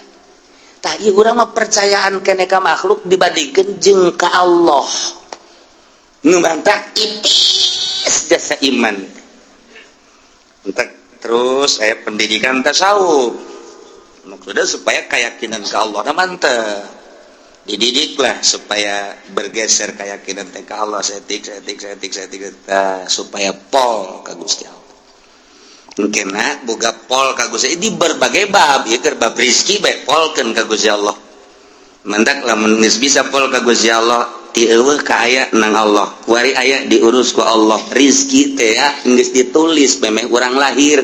Tah, ieu urang mah percayaan keneh ka makhluk dibandingkeun jeung ka Allah. Nu mantak ipis jasa iman. Entak terus aya pendidikan tasawuf. Maksudnya supaya keyakinan ke Allah na mantep. Dididiklah supaya bergeser keyakinan teh ka Allah setik setik setik setik, supaya pol ka Gusti Allah. Mungkin boga pol ka Gusti di berbagai bab ya, keur bab rezeki bae polkeun ka Gusti Allah. Mantak lamun geus bisa pol ka Gusti Allah, ti eueuh ka aya nang Allah, kuari aya diurus ku Allah. Rizki teh ya geus ditulis memeh urang lahir,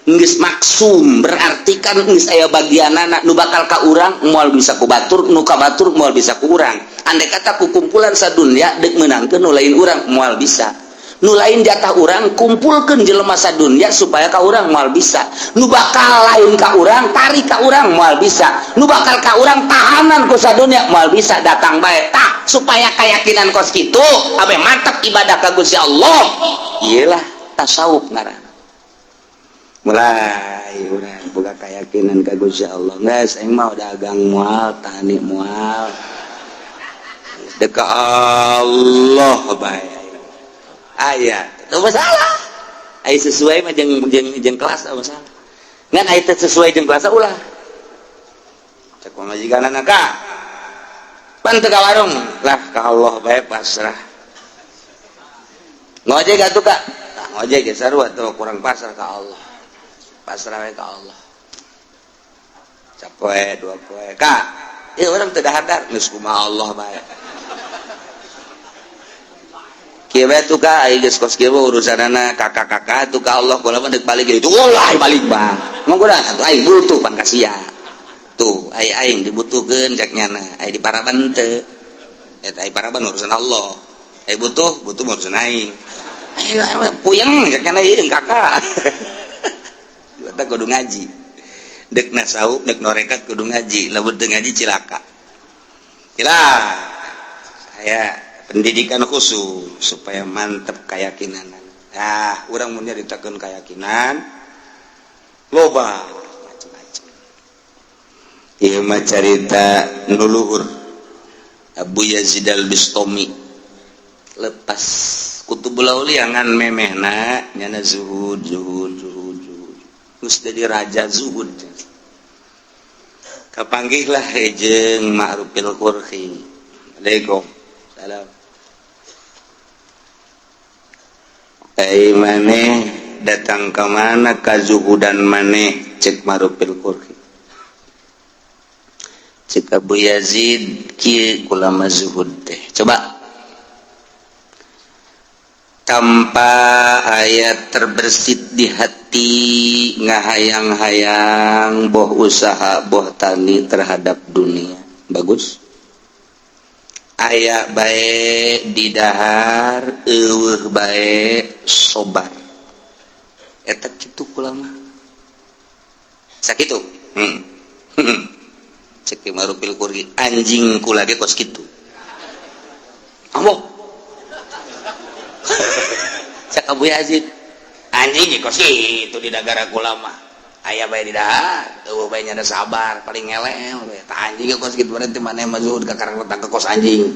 geus maksum, berarti kan geus aya bagianana. Nu bakal ka urang moal bisa ku batur, nu ka batur moal bisa ku urang. Andai kata ku kumpulan sadunya deuk meunangkeun nu lain urang, moal bisa. Nu lain jatah urang, kumpulkeun jelema sadunya supaya ka urang, moal bisa. Nu bakal lain ka urang, tarik ka urang, moal bisa. Nu bakal ka urang, tahanan ku sadunya, moal bisa, datang bae. Tah, supaya keyakinan kos kitu abe mantap ibadah ka Gusti Allah, iyalah tasawuf ngaranna. Mulai urang boga keyakinan ka Gusti Allah, geus aing mah dagang moal, tani moal, dek ka Allah bae. Aya teu masalah, aya sesuai mah jeung jeung jeung kelas teu masalah, ngan aya teu sesuai jeung kelas ulah. Cek pamajikanana, ka pan teu ka warung lah, ka Allah bae, pasrah. Ngojek atuh, Kak? Nah, ngojek ge sarua tuh, kurang pasrah ka Allah, pasrah we ka Allah. Sapoe 2 poe, Kak, ieu urang teu dahar, geus kumaha Allah bae. Kieu bae tuh, Kak, ai geus kos kieu urusanana kakak-kakak tuh ka Allah. Kula mah deuk balik gitu, ulah balik bang, emang kurang atuh, aing butuh pan kasia tuh, ai aing dibutuhkeun cek nyana, ai di paraban teu eta, ai paraban urusan Allah, ai butuh butuh urusan aing, ai puyeng cek nyana ieu kakak. Eta kudu ngaji, dek nasawuf, dek norekat kudu ngaji. Lamun teu ngaji cilaka, cilaka. Aya pendidikan khusus supaya mantep keyakinan. Nah, urang mun nyaritakeun keyakinan loba macam-macam. Ieu mah carita nu luhur. Abu Yazid Al-Bistami lepas Kutubul Aulia ngan memehna nyana zuhud zuhud zuhud zuhud. Geus jadi raja zuhud. Kapanggihlah jeung Ma'rufil Qurhi. Assalamualaikum. Salam. Ai maneh datang ka mana kazuhudan maneh cek Ma'rufil Qurhi. Cek Abu Yazid kieu ulama zuhud teh. Coba tanpa ayat terbersit di hati ngahayang-hayang boh usaha boh tani terhadap dunia. Bagus. Aya bae di dahar eueuh bae sobar. Eta kitu kulama. Sakitu. Cek Ma'rufil Qurhi anjing kula ge kos kitu. Ambo. Cek Abu Yazid anjing kos kitu di dagara kula mah. Aya bae di dahar eueuh bae nyada sabar paling ngelel bae. Tah anjing kos kitu berarti maneh mah zuhud ka karang letak ke kos anjing.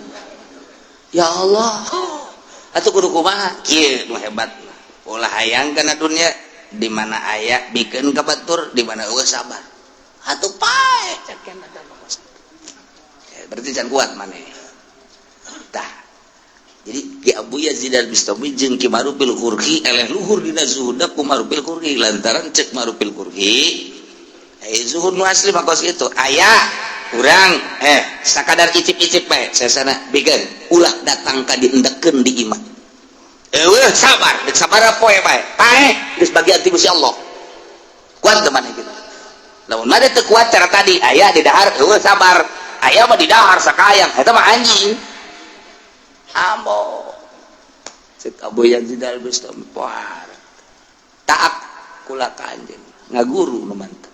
Ya Allah. Atuh kudu kumaha? Kieu nu hebat. Ulah hayang kana dunia di mana aya bikeun ka batur di mana eueuh sabar. Atuh pae cek kana kos. Berarti can kuat maneh. Tah. Jadi Ki Abu Yazid Al-Bistami jeung Ki Ma'rufil Qurhi eleh luhur dina zuhudna ku Ma'rufil Qurhi lantaran cek Ma'rufil Qurhi zuhud nu asli mah kos kitu. Aya urang sakadar icip-icip bae sesana bikeun ulah datang ka diendekeun di imah. Eueuh sabar, deuk sabaraha poe bae. Pae geus bagian ti Gusti Allah. Kuat teu maneh kitu? Lamun mah teu kuat cara tadi aya di dahar eueuh sabar. Aya mah di dahar sakayang eta mah anjing. Ambo. Cek Abu Yazid Al-Bistami poar. Taat kula ka anjeun. Ngaguru nu mantep.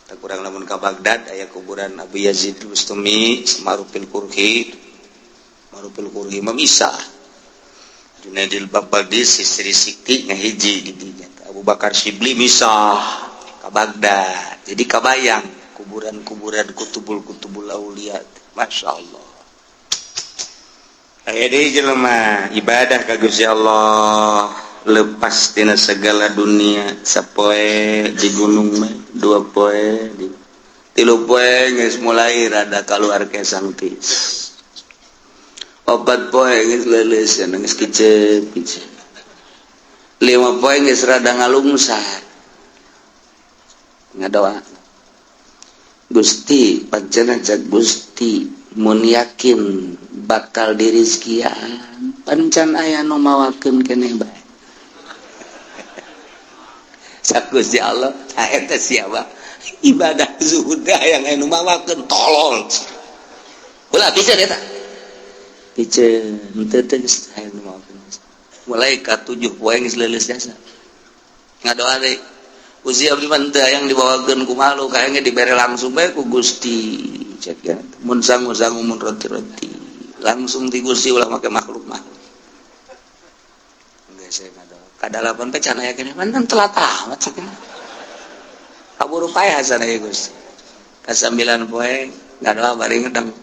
Tak kurang lamun ka Baghdad aya kuburan Abu Yazid Al-Bistami Ma'rufil Qurhi. Ma'rufil Qurhi mah misah. Junaidil Baghdadi Sisri Sikti ngahiji di dinya. Abu Bakar Syibli misah ka Baghdad. Jadi kabayang kuburan-kuburan kutubul-kutubul aulia. Masya Allah. Aya deui jelema ibadah ka Gusti Allah lepas tina segala dunia sapoe di gunung mah dua poe di tilu poe geus mulai rada kaluar kesang tis opat poe geus leuleus geus kicep kicep lima poe geus rada ngalungsar ngadoa Gusti pancena cak Gusti mun yakin bakal dirizkian pancan aya nu mawakeun keneh bae sak Gusti Allah eta siapa ibadah zuhud yang aya nu mawakeun tolol ulah piceun eta piceun henteu teh geus aya nu mawakeun mulai ka 7 poe geus leuleus jasa ngadoa deui Gusti abdi mah teu hayang dibawakeun ku makhluk hayang ge dibere langsung bae ku Gusti cek ya mun sangu-sangu mun roti-roti langsung ti Gusti ulah make makhluk mah geus saya ngadoa kadalapan teh can aya keneh mantan telat amat cek kaburu paeh sana ya Gusti ka 9 poe ngadoa bari ngedeng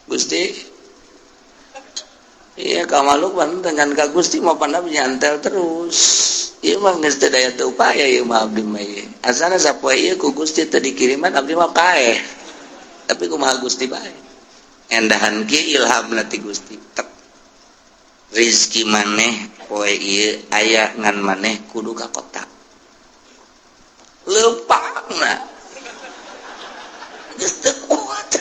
Gusti iya ka makhluk mah dengan ka Gusti mah panda nyantel terus ieu mah geus teu daya teu upaya ieu mah abdi mah ieu asana sapoe ieu ku Gusti teu dikiriman abdi mah paeh tapi kumaha Gusti bae endahan ki ilhamna ti Gusti tek rizki maneh poe ieu aya ngan maneh kudu ka kota leupangna geus teu kuat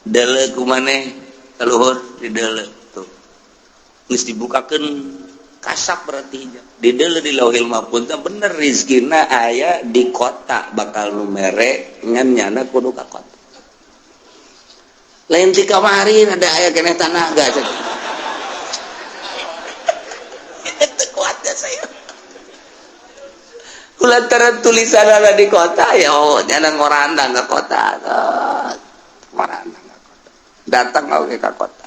deuleu ku maneh kaluhur di deuleu tuh geus dibukakeun kasap berarti hijab di deuleu di lauhil mahfuz bener rizkina aya di kota bakal nu mere ngan nyana kudu ka kota lain ti kamari ada aya keneh tanaga cek itu kuatnya saya kulantaran tulisan ada di kota ya oh nyana ngorandang ke kota. Marana datang oge ka kota.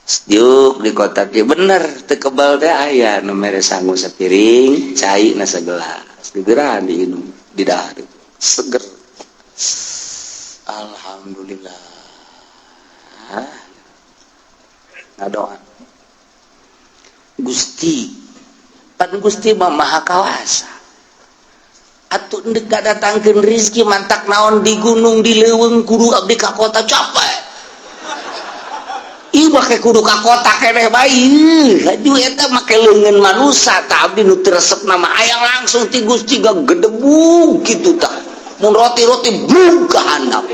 Sejuk di kota ge bener teu kebal teh aya nu mere sangu sapiring, cai na sagelas. Gegeran diinum, didahar. Seger. Alhamdulillah. Ngadoa. Gusti, pan Gusti mah maha kawasa. Atuh endek ngadatangkeun rizki mantak naon di gunung di leuweung kudu abdi ka kota capek. Ih make kudu ka kota keneh bae. Hayu eta make leungeun manusa tah abdi nu teu resep nama hayang langsung ti Gusti gagedebug kitu tah. Mun roti-roti blug ka handap.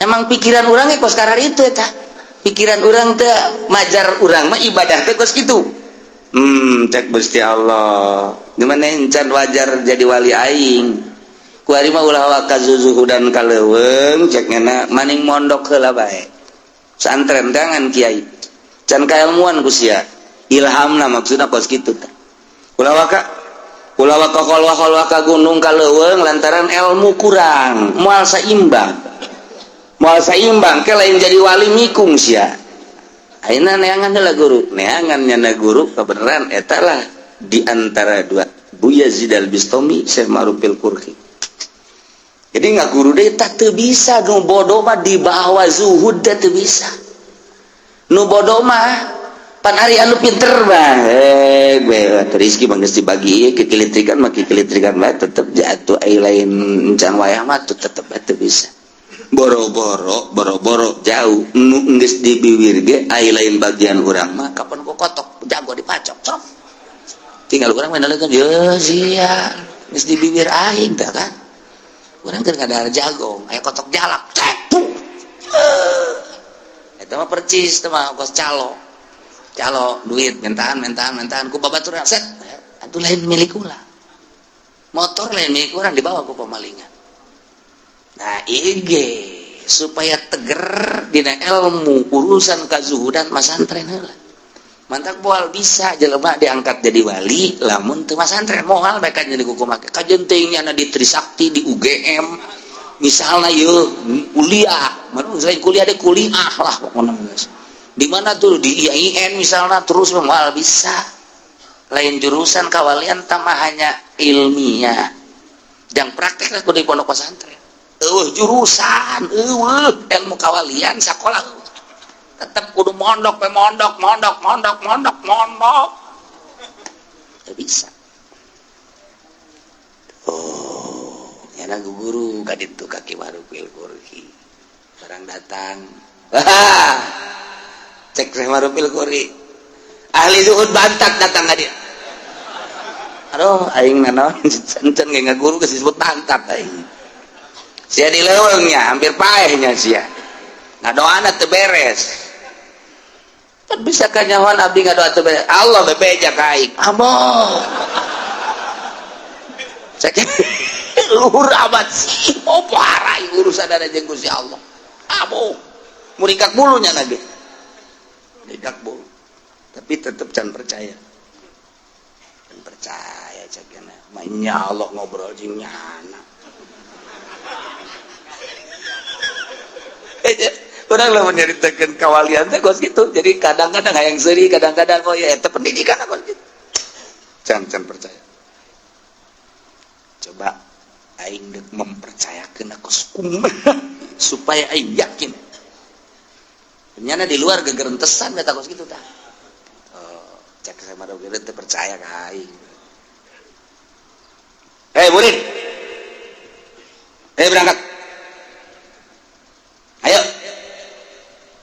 Emang pikiran urang ge kos karar itu eta. Pikiran urang teh majar urang mah ibadah teh kos kitu. Cek Gusti Allah. Gimana encan wajar jadi wali aing. Kuari mah ulah waka zuzuhudan ka leuweung cek ngena maning mondok heula bae. Santren jangan kiai. Can kailmuan ku sia. Ilhamna maksudna kos kitu tah. Ulah waka kholwah-kholwah ka gunung ka leuweung lantaran ilmu kurang, moal saimbang. Moal saimbang ke lain jadi wali mikung sia. Ayeuna neangan heula guru, neangan nyana guru kebenaran eta lah di antara dua Bu Yazid Al-Bistami Syekh Ma'ruf Al-Qurhi. Jadi nggak guru deh tak teu bisa nu bodoh mah di bawah zuhud teh teu bisa. Nu bodoh mah pan ari anu pinter mah gue rizki mah geus dibagi kekilitrikan mah kekilitrikan bae tetep jatuh ai lain encan wayah mah tuh tetep bae teu bisa. Boro-boro boro-boro jauh nu geus di bibir ge ai lain bagian urang mah kapan ku kotok jago dipacok sok. Tinggal urang main kan ye sia geus di bibir aing tah kan. Urang keur ngadahar jagong aya kotok jalak cek. Eta mah percis teh mah kos calo. Calo duit mentaan mentaan mentaan ku babaturan set atuh lain milik ulah. Motor lain milik urang dibawa ku pemalingan. Nah IG supaya teger dina ilmu urusan kazuhudan masantren heula. Mantak moal bisa jelema diangkat jadi wali lamun teu masantren moal bae kan jadi kumaha kajen teuing nyana di Trisakti di UGM misalna yeuh kuliah mana selain kuliah ada kuliah lah pokona geus. Di mana tuh di IAIN misalna terus moal bisa. Lain jurusan kawalian tambah hanya ilmiah. Jang praktek lah kudu di pondok pesantren. Eueuh jurusan, eueuh ilmu kawalian sakola tetep kudu mondok pe mondok mondok mondok mondok mondok. Teu bisa. Oh, nyana guru ka ditu ka Ki Ma'ruf Al-Qurhi. Barang datang. Cek Syekh Ma'ruf Al-Qurhi. Ahli zuhud bantat datang ka dia. Aduh, aing nanaon encan ge ngaguru geus disebut bantat aing. Sia di leuweungnya hampir paehnya sia. Ngadoana teu beres. Kan bisa kanyahoan abdi ngadoa teu beres. Allah bebeja ka aing. Amoh. Cek luhur amat sih. Oh parah urusan ada jeung Gusti Allah. Amoh. Murikak bulunya lagi. Murikak bulu. Tapi tetep can percaya. Can percaya cek nya. Manya Allah ngobrol jeung nyana. Urang lah menyeritakan kawalian teh kos gitu. Jadi kadang-kadang hayang seuri, kadang-kadang oh ya eta pendidikan kos gitu. Can percaya. Coba aing deuk mempercayakeun aku kumaha supaya aing yakin. Nyana di luar gegerentesan eta kos gitu tah. Oh, cek sama dogeur teu percaya ka aing. Hei murid. Hei berangkat. Ayo.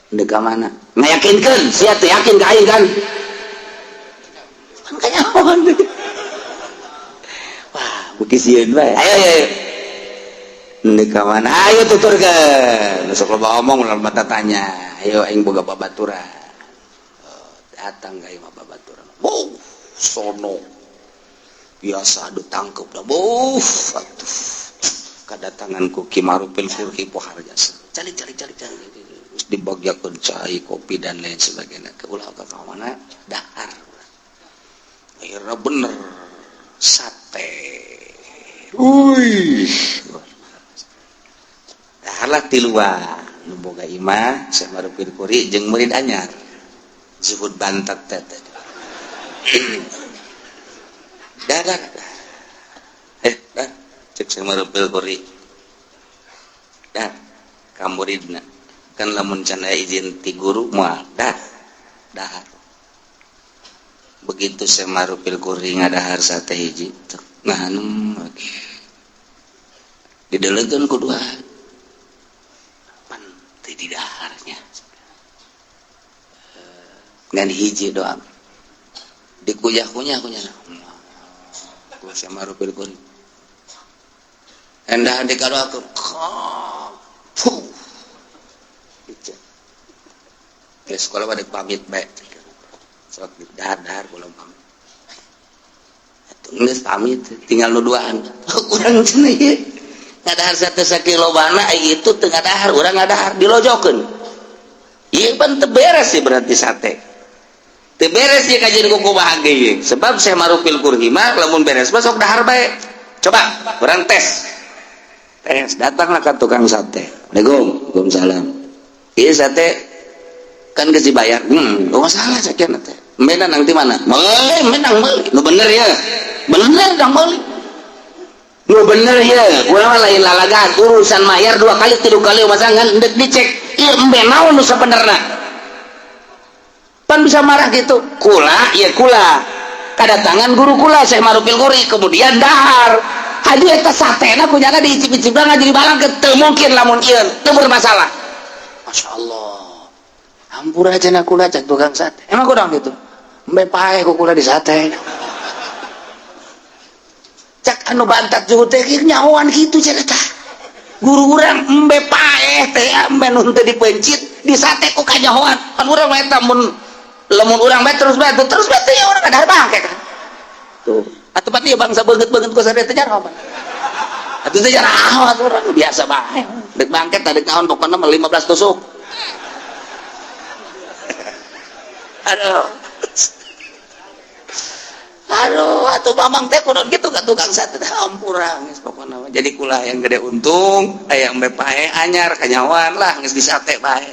Ndek ka mana? Ngayakinkeun, sia teu yakin ka aing kan? Kan kanyahoan. Wah, beuki sieun bae. Ayo ayo. Ndek ka mana? Ayo tuturkeun. Sok loba omong loba tanya. Ayo aing boga babaturan. Oh, datang ka imah babaturan. Wuh, sono. Biasa adu tangkep dah. Wuh, atuh. Kedatanganku Ki Ma'ruf Al-Qurhi pohar jasa. Cari cari cari cari. Terus dibagiakeun cai, kopi dan lain sebagainya. Ke ulah ka mana? Dahar. Akhirnya bener sate. Wih. Daharlah tiluan nu boga imah Syekh Marufil Quri jeung murid anyar zuhud bantat teh teh. Dah, eh dah, cek Syekh Marufil Quri, dah ka muridna kan, lamun can aya izin ti guru moal dah dahar. Begitu Syekh Marufil Quri ngadahar sate hiji, ngahanum didelegeun ku dua pan teu didaharnya, ngan hiji doang dikunyah-kunyah kunyah ku Syekh Marufil Quri, endah dikadoakeun. Puh. Ke sekolah pada pamit bae, sok dahar dahar belum pamit. Atuh geus pamit, tinggal nu duaan urang cenah ieu ngadahar sate sakilo bana itu teu ngadahar, urang ngadahar dilojokeun ieu pan teu beres sih. Berarti sate teu beres ieu kajian kuku bahagia ieu, sebab Syekh Marufil Quri mah lamun beres mah sok dahar bae. Coba urang tes tes, datanglah ke tukang sate. "Assalamualaikum." "Waalaikumsalam." "Iya, sate kan geus dibayar." Oh, masalah sekian teh. "Menang nanti mana?" "Meuli, menang meuli." "Nu bener ya?" "Bener dong meuli." "Nu bener ya?" Urang mah lain lalagan, urusan mayar dua kali tiga kali masa ngan endek dicek. Ieu embe naon nu sabenerna? Pan bisa marah gitu. Kula, ya kula. Kedatangan guru kula Syekh Marufil Quri, kemudian dahar. Haju eta satena kunyana diicip-icip jadi balang teu mungkin lamun ieu teu bermasalah. "Masya Allah. Hampura cenah kula," cek tukang sate. "Emang kurang gitu? Embe paeh ku kula di sate." Cak anu bantat juhud teh nyahoan kitu cenah tah. Guru urang embe paeh teh, embe nu teu dipencit di sate ku kanyahoan. Kan urang mah eta mun lamun urang bae terus bae terus bae teh ya urang ngadahar bangke kan. Tuh. Atuh pati bangsa beungeut-beungeut ku sate teh jaraho. Atuh teh jaraho atuh urang biasa bae. Dek bangket dek naon pokona mah 15 tusuk. Aduh. Aduh, atuh mamang teh kudu gitu ka tukang sate teh, hampura geus pokona mah. Jadi kula yang gede untung, aya embe pae anyar kanyawan lah geus di sate bae.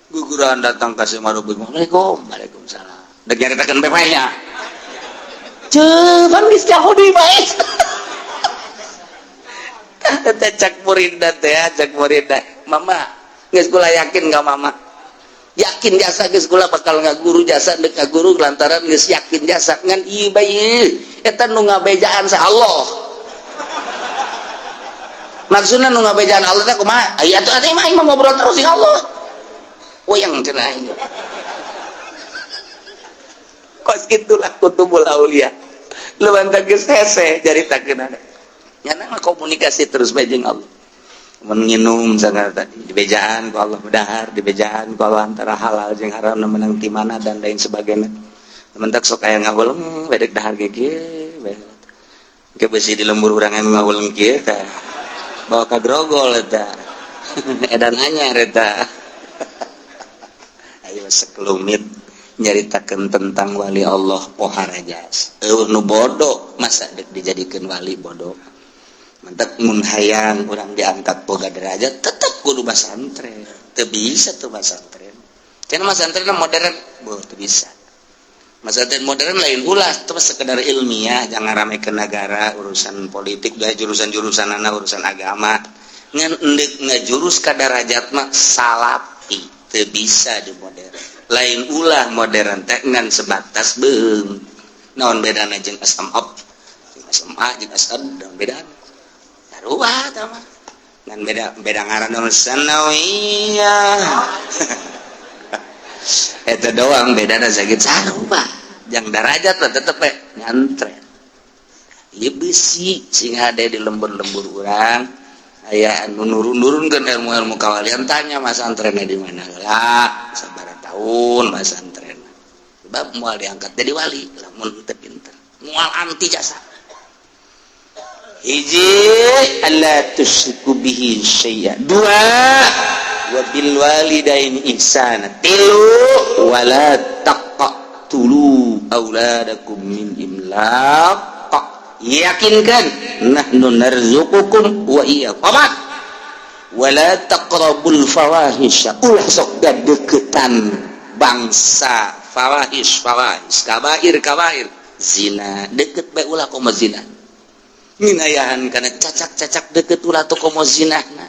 Guguran datang ka si Maruf. "Assalamualaikum." "Waalaikumsalam." Dek nyaritakeun embe pae nya. Ceuk, pan geus nyaho deui bae. Teh cak muridna teh, cak muridna. "Mama, geus kula yakin ka mama. Yakin jasa geus kula bakal ngaguru jasa deuk ngaguru lantaran geus yakin jasa ngan ieu bae eta nu ngabejaan sa Allah." Maksudna nu ngabejaan Allah teh kumaha? Aya atuh atuh mah ngobrol terus jeung Allah. Wayang cenah ieu. Kos gitulah kutubul aulia. Lu bantah geus hese caritakeun ada. Nyana mah komunikasi terus bae jeung Allah. Mun nginum sangat tadi dibejaan ku Allah, dahar dibejaan ku Allah antara halal jeung haram menang ti mana dan lain sebagainya. Mentak sok aya ngahuleng bedek dahar ge kieu bae. Ke besi di lembur urang anu ngahuleng kieu tah. Bawa ka grogol eta. Edan anyar eta. Ayo sekelumit nyaritakeun tentang wali Allah poharajas. Eueuh nu bodoh masa dek dijadikeun wali bodoh. Mentak mun hayang urang diangkat boga derajat tetep kudu basantren. Teu bisa tuh basantren. Cenah masantren modern, boh teu bisa. Masantren modern lain ulah terus sekedar ilmiah, jangan rame ke negara, urusan politik, dah jurusan-jurusan anak urusan agama. Ngan endek ngejurus ka derajat mah salapi teu bisa di modern. Lain ulah modern teh ngan sebatas beung. Naon bedana jeung SMA? Jeung SMA jeung SM naon bedana? Sarua tah mah. Ngan beda beda ngaran dong sanawiyah. Eta doang bedana sakit sarua. Jang darajat lah tetep we nyantren. Ieu besi sing hade di lembur-lembur urang aya anu nurun-nurunkeun ilmu-ilmu kawalian, tanya masantrenna di mana lah, sabaraha tahun masantren, sebab moal diangkat jadi wali lamun teu pinter, moal anti jasa. Hiji, alla tusyriku bihi syai'a. Dua, wa bil walidaini ihsana. Tilu, wala taqtulu auladakum min imlaq. Yakinkan nahnu narzuqukum wa iyyakum. Opat, Wala taqrabul fawahisha, ulah sok deketan bangsa fawahish, fawahish, kabair, kabair, zina deket bae ulah, komo zina minayahan kana cacak-cacak deket ulah tuh, komo zina. Nah,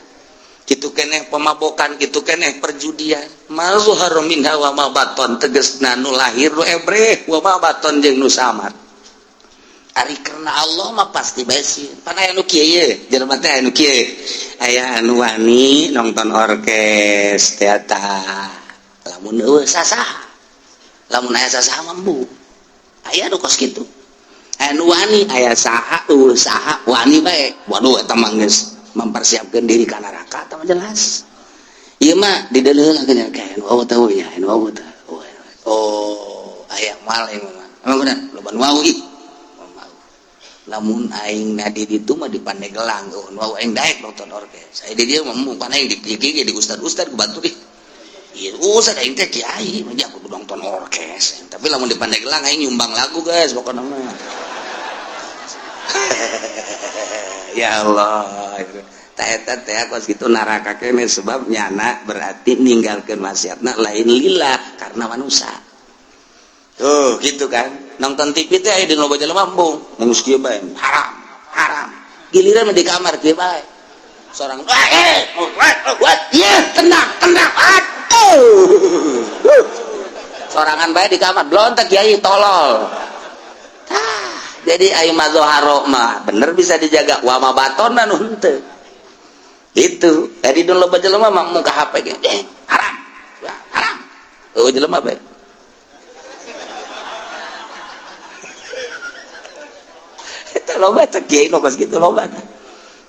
kitu keneh pemabokan, kitu keneh perjudian. Ma zahara minha wa ma baton, tegesna nu lahir nu ebreh, wa ma baton jeung nu samar. Ari karena Allah mah pasti besi. Pan aya nu kieu ye, jelema teh aya nu kieu. Aya anu wani nonton orkes teater. Lamun euweuh sasaha? Lamun aya sasaha mah embung. Aya nu kos kitu. Aya nu wani aya saha, euweuh saha wani bae. Waduh, eta mah geus mempersiapkan diri ka neraka, eta mah jelas. Ieu mah dideuleuh lah kayak nu euweuh teh nya, nu euweuh teh. Oh, aya mal ieu mah. Emang bener, loba nu wau ih. Lamun aing na di ditu mah di Pandeglang, oh, nu aing daek nonton orkes. Saya di dieu mah embung, pan aing di kieu di ustad-ustad ku bantu ih. Ieu ustad aing teh kiai, mah kudu nonton orkes. Tapi lamun di Pandeglang aing nyumbang lagu, guys, pokokna mah. Ya Allah. Tah eta teh kos kitu neraka kene, sebab nyana berarti ninggalkeun maksiatna lain lillah, karena manusia. Tuh, gitu kan. Nonton TV teh aya di loba jelema embung. Geus kieu bae, haram, haram. Giliran di kamar kieu bae. Seorang eh iya, tenang, tenang. Aduh. Sorangan bae di kamar, blontek kiai tolol. Tah, jadi ayo mazharo mah bener bisa dijaga, wa ma batona nu henteu. Itu, tadi dulu loba jelema mah muka HP ge. Eh, haram. Haram. Oh, jelema bae. Loba teh kiai loba gitu, loba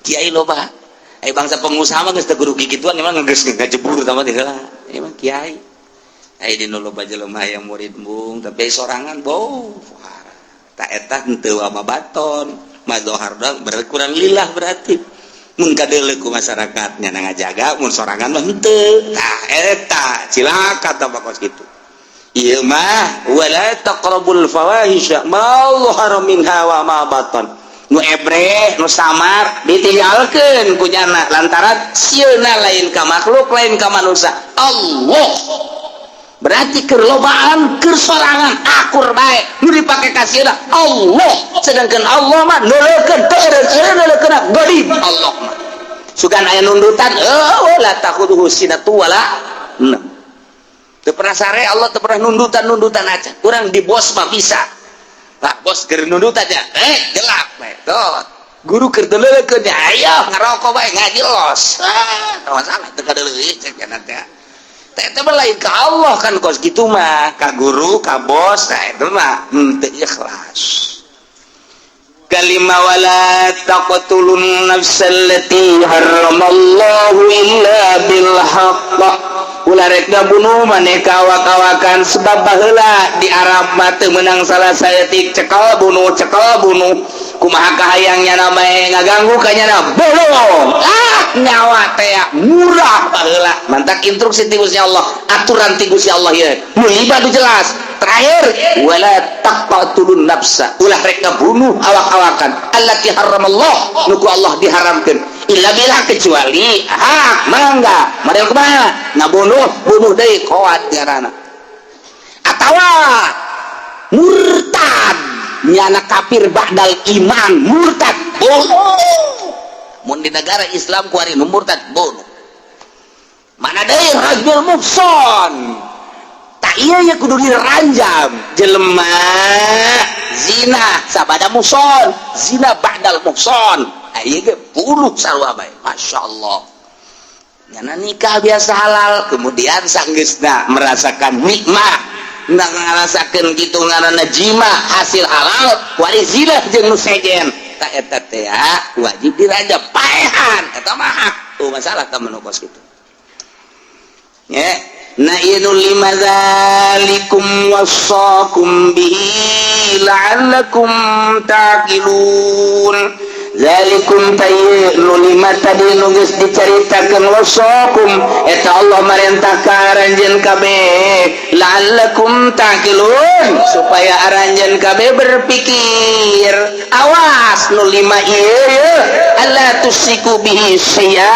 kiai loba. Eh, bangsa pengusaha mah geus teu kudu kikituan, emang geus ngajebur sama teh heula emang kiai. Aya di nu loba jelema yang murid embung, tapi sorangan bau tak eta henteu wa baton mazohar doang, berkurang lillah berarti mun kadeuleu ku masyarakat nya ngajaga, mun sorangan mah henteu. Tah eta cilaka tah kos kitu. Ieu mah wala taqrabul fawahisha ma zahara minha wa ma batan. Nu ebreh, nu samar ditinggalkeun ku nyana lantaran sieuna lain ka makhluk, lain ka manusia. Allah. Berarti keur lobaan, keur sorangan akur bae. Nu dipake ka sieuna Allah. Sedangkan Allah mah neuleukeun teu eureun neuleukeun ghalib Allah mah. Sugan aya nundutan, eueuh la takhudhu sinatu wala naum. Teu pernah sare Allah, teu pernah nundutan-nundutan aja. Kurang di bos mah bisa. Lah bos keur nundutan ya, gelap bae. Tuh. Guru keur deuleukeun ya, ayo ngarokok bae ngaji los. Ah, teu masalah teu kadeuleuh cek cenah teh. Teh teh lain ka Allah kan kos kitu mah, ka guru, ka bos, nah itu mah henteu ikhlas. Kalima wala taqtulun nafsal lati harramallahu illa bil haqq. Ulah rek ngabunuh maneh ka awak-awakan, sebab baheula di Arab mah teu meunang salah saeutik, cekel bunuh, cekel bunuh. Kumaha kahayang nyana bae ngaganggu ka nyana bunuh. Ah, nyawa teh murah baheula. Mantak instruksi ti Gusti Allah, aturan ti Gusti Allah ieu. Nu lima jelas. Terakhir wala taqtulun nafsa, ulah rek ngabunuh awak-awakan allati harramallah, nu ku Allah diharamkeun, illa billah, kecuali hak. Mangga model kumaha ngabunuh, bunuh deui koat ngaranna atawa murtad, nyana kafir ba'dal iman, murtad bunuh. Mun di negara Islam kuari nu murtad bunuh. Mana deui rajul muhson, tak iya ya kudu diranjam jelema zina sabada muhson, zina ba'dal muhson, ieu ge bunuh sarua bae. Masya Allah, nyana nikah biasa halal, kemudian sanggeusna merasakan nikmat, nah ngarasakeun kitu ngaranna jima hasil halal, wari zina jeung nu sejen, tak eta teh wajib dirajam paehan, eta mah hak tuh masalah ka menu kos kitu nya. Na ieu lima zalikum wasaqum bihi la'allakum taqilun. Zalikum tayyi nu lima tadi nu geus dicaritakeun, wasaqum eta Allah marentah ka aranjeun kabeh. La'allakum ta'qilun, supaya aranjeun kabeh berpikir. Awas, nu lima ieu, alla tusyriku bihi syai'a,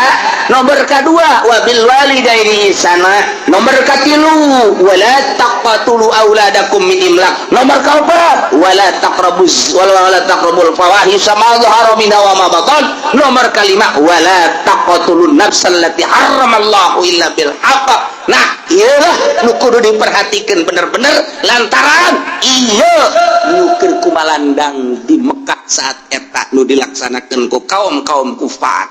nomor kedua wa bil walidaini ihsana, nomor katilu wala taqtulu auladakum min imlaq, nomor keempat wala taqrabuz wala wala taqrabul fawahisha ma dhahara minha wa ma batan, nomor kelima wala taqtulun nafsal lati harramallahu illa bil haqq. Nah, iyalah nu kudu diperhatikan bener-bener, lantaran iya nu keur kumalandang di Mekah saat eta nu dilaksanakan ku kaum-kaum kufar.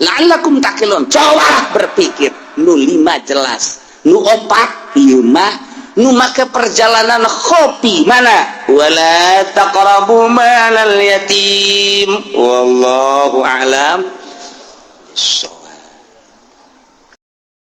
La'allakum ta'qilun, coba berpikir. Nu lima jelas, nu opat ieu mah nu make perjalanan kopi mana wala taqrabu malal yatim. Wallahu a'lam. So.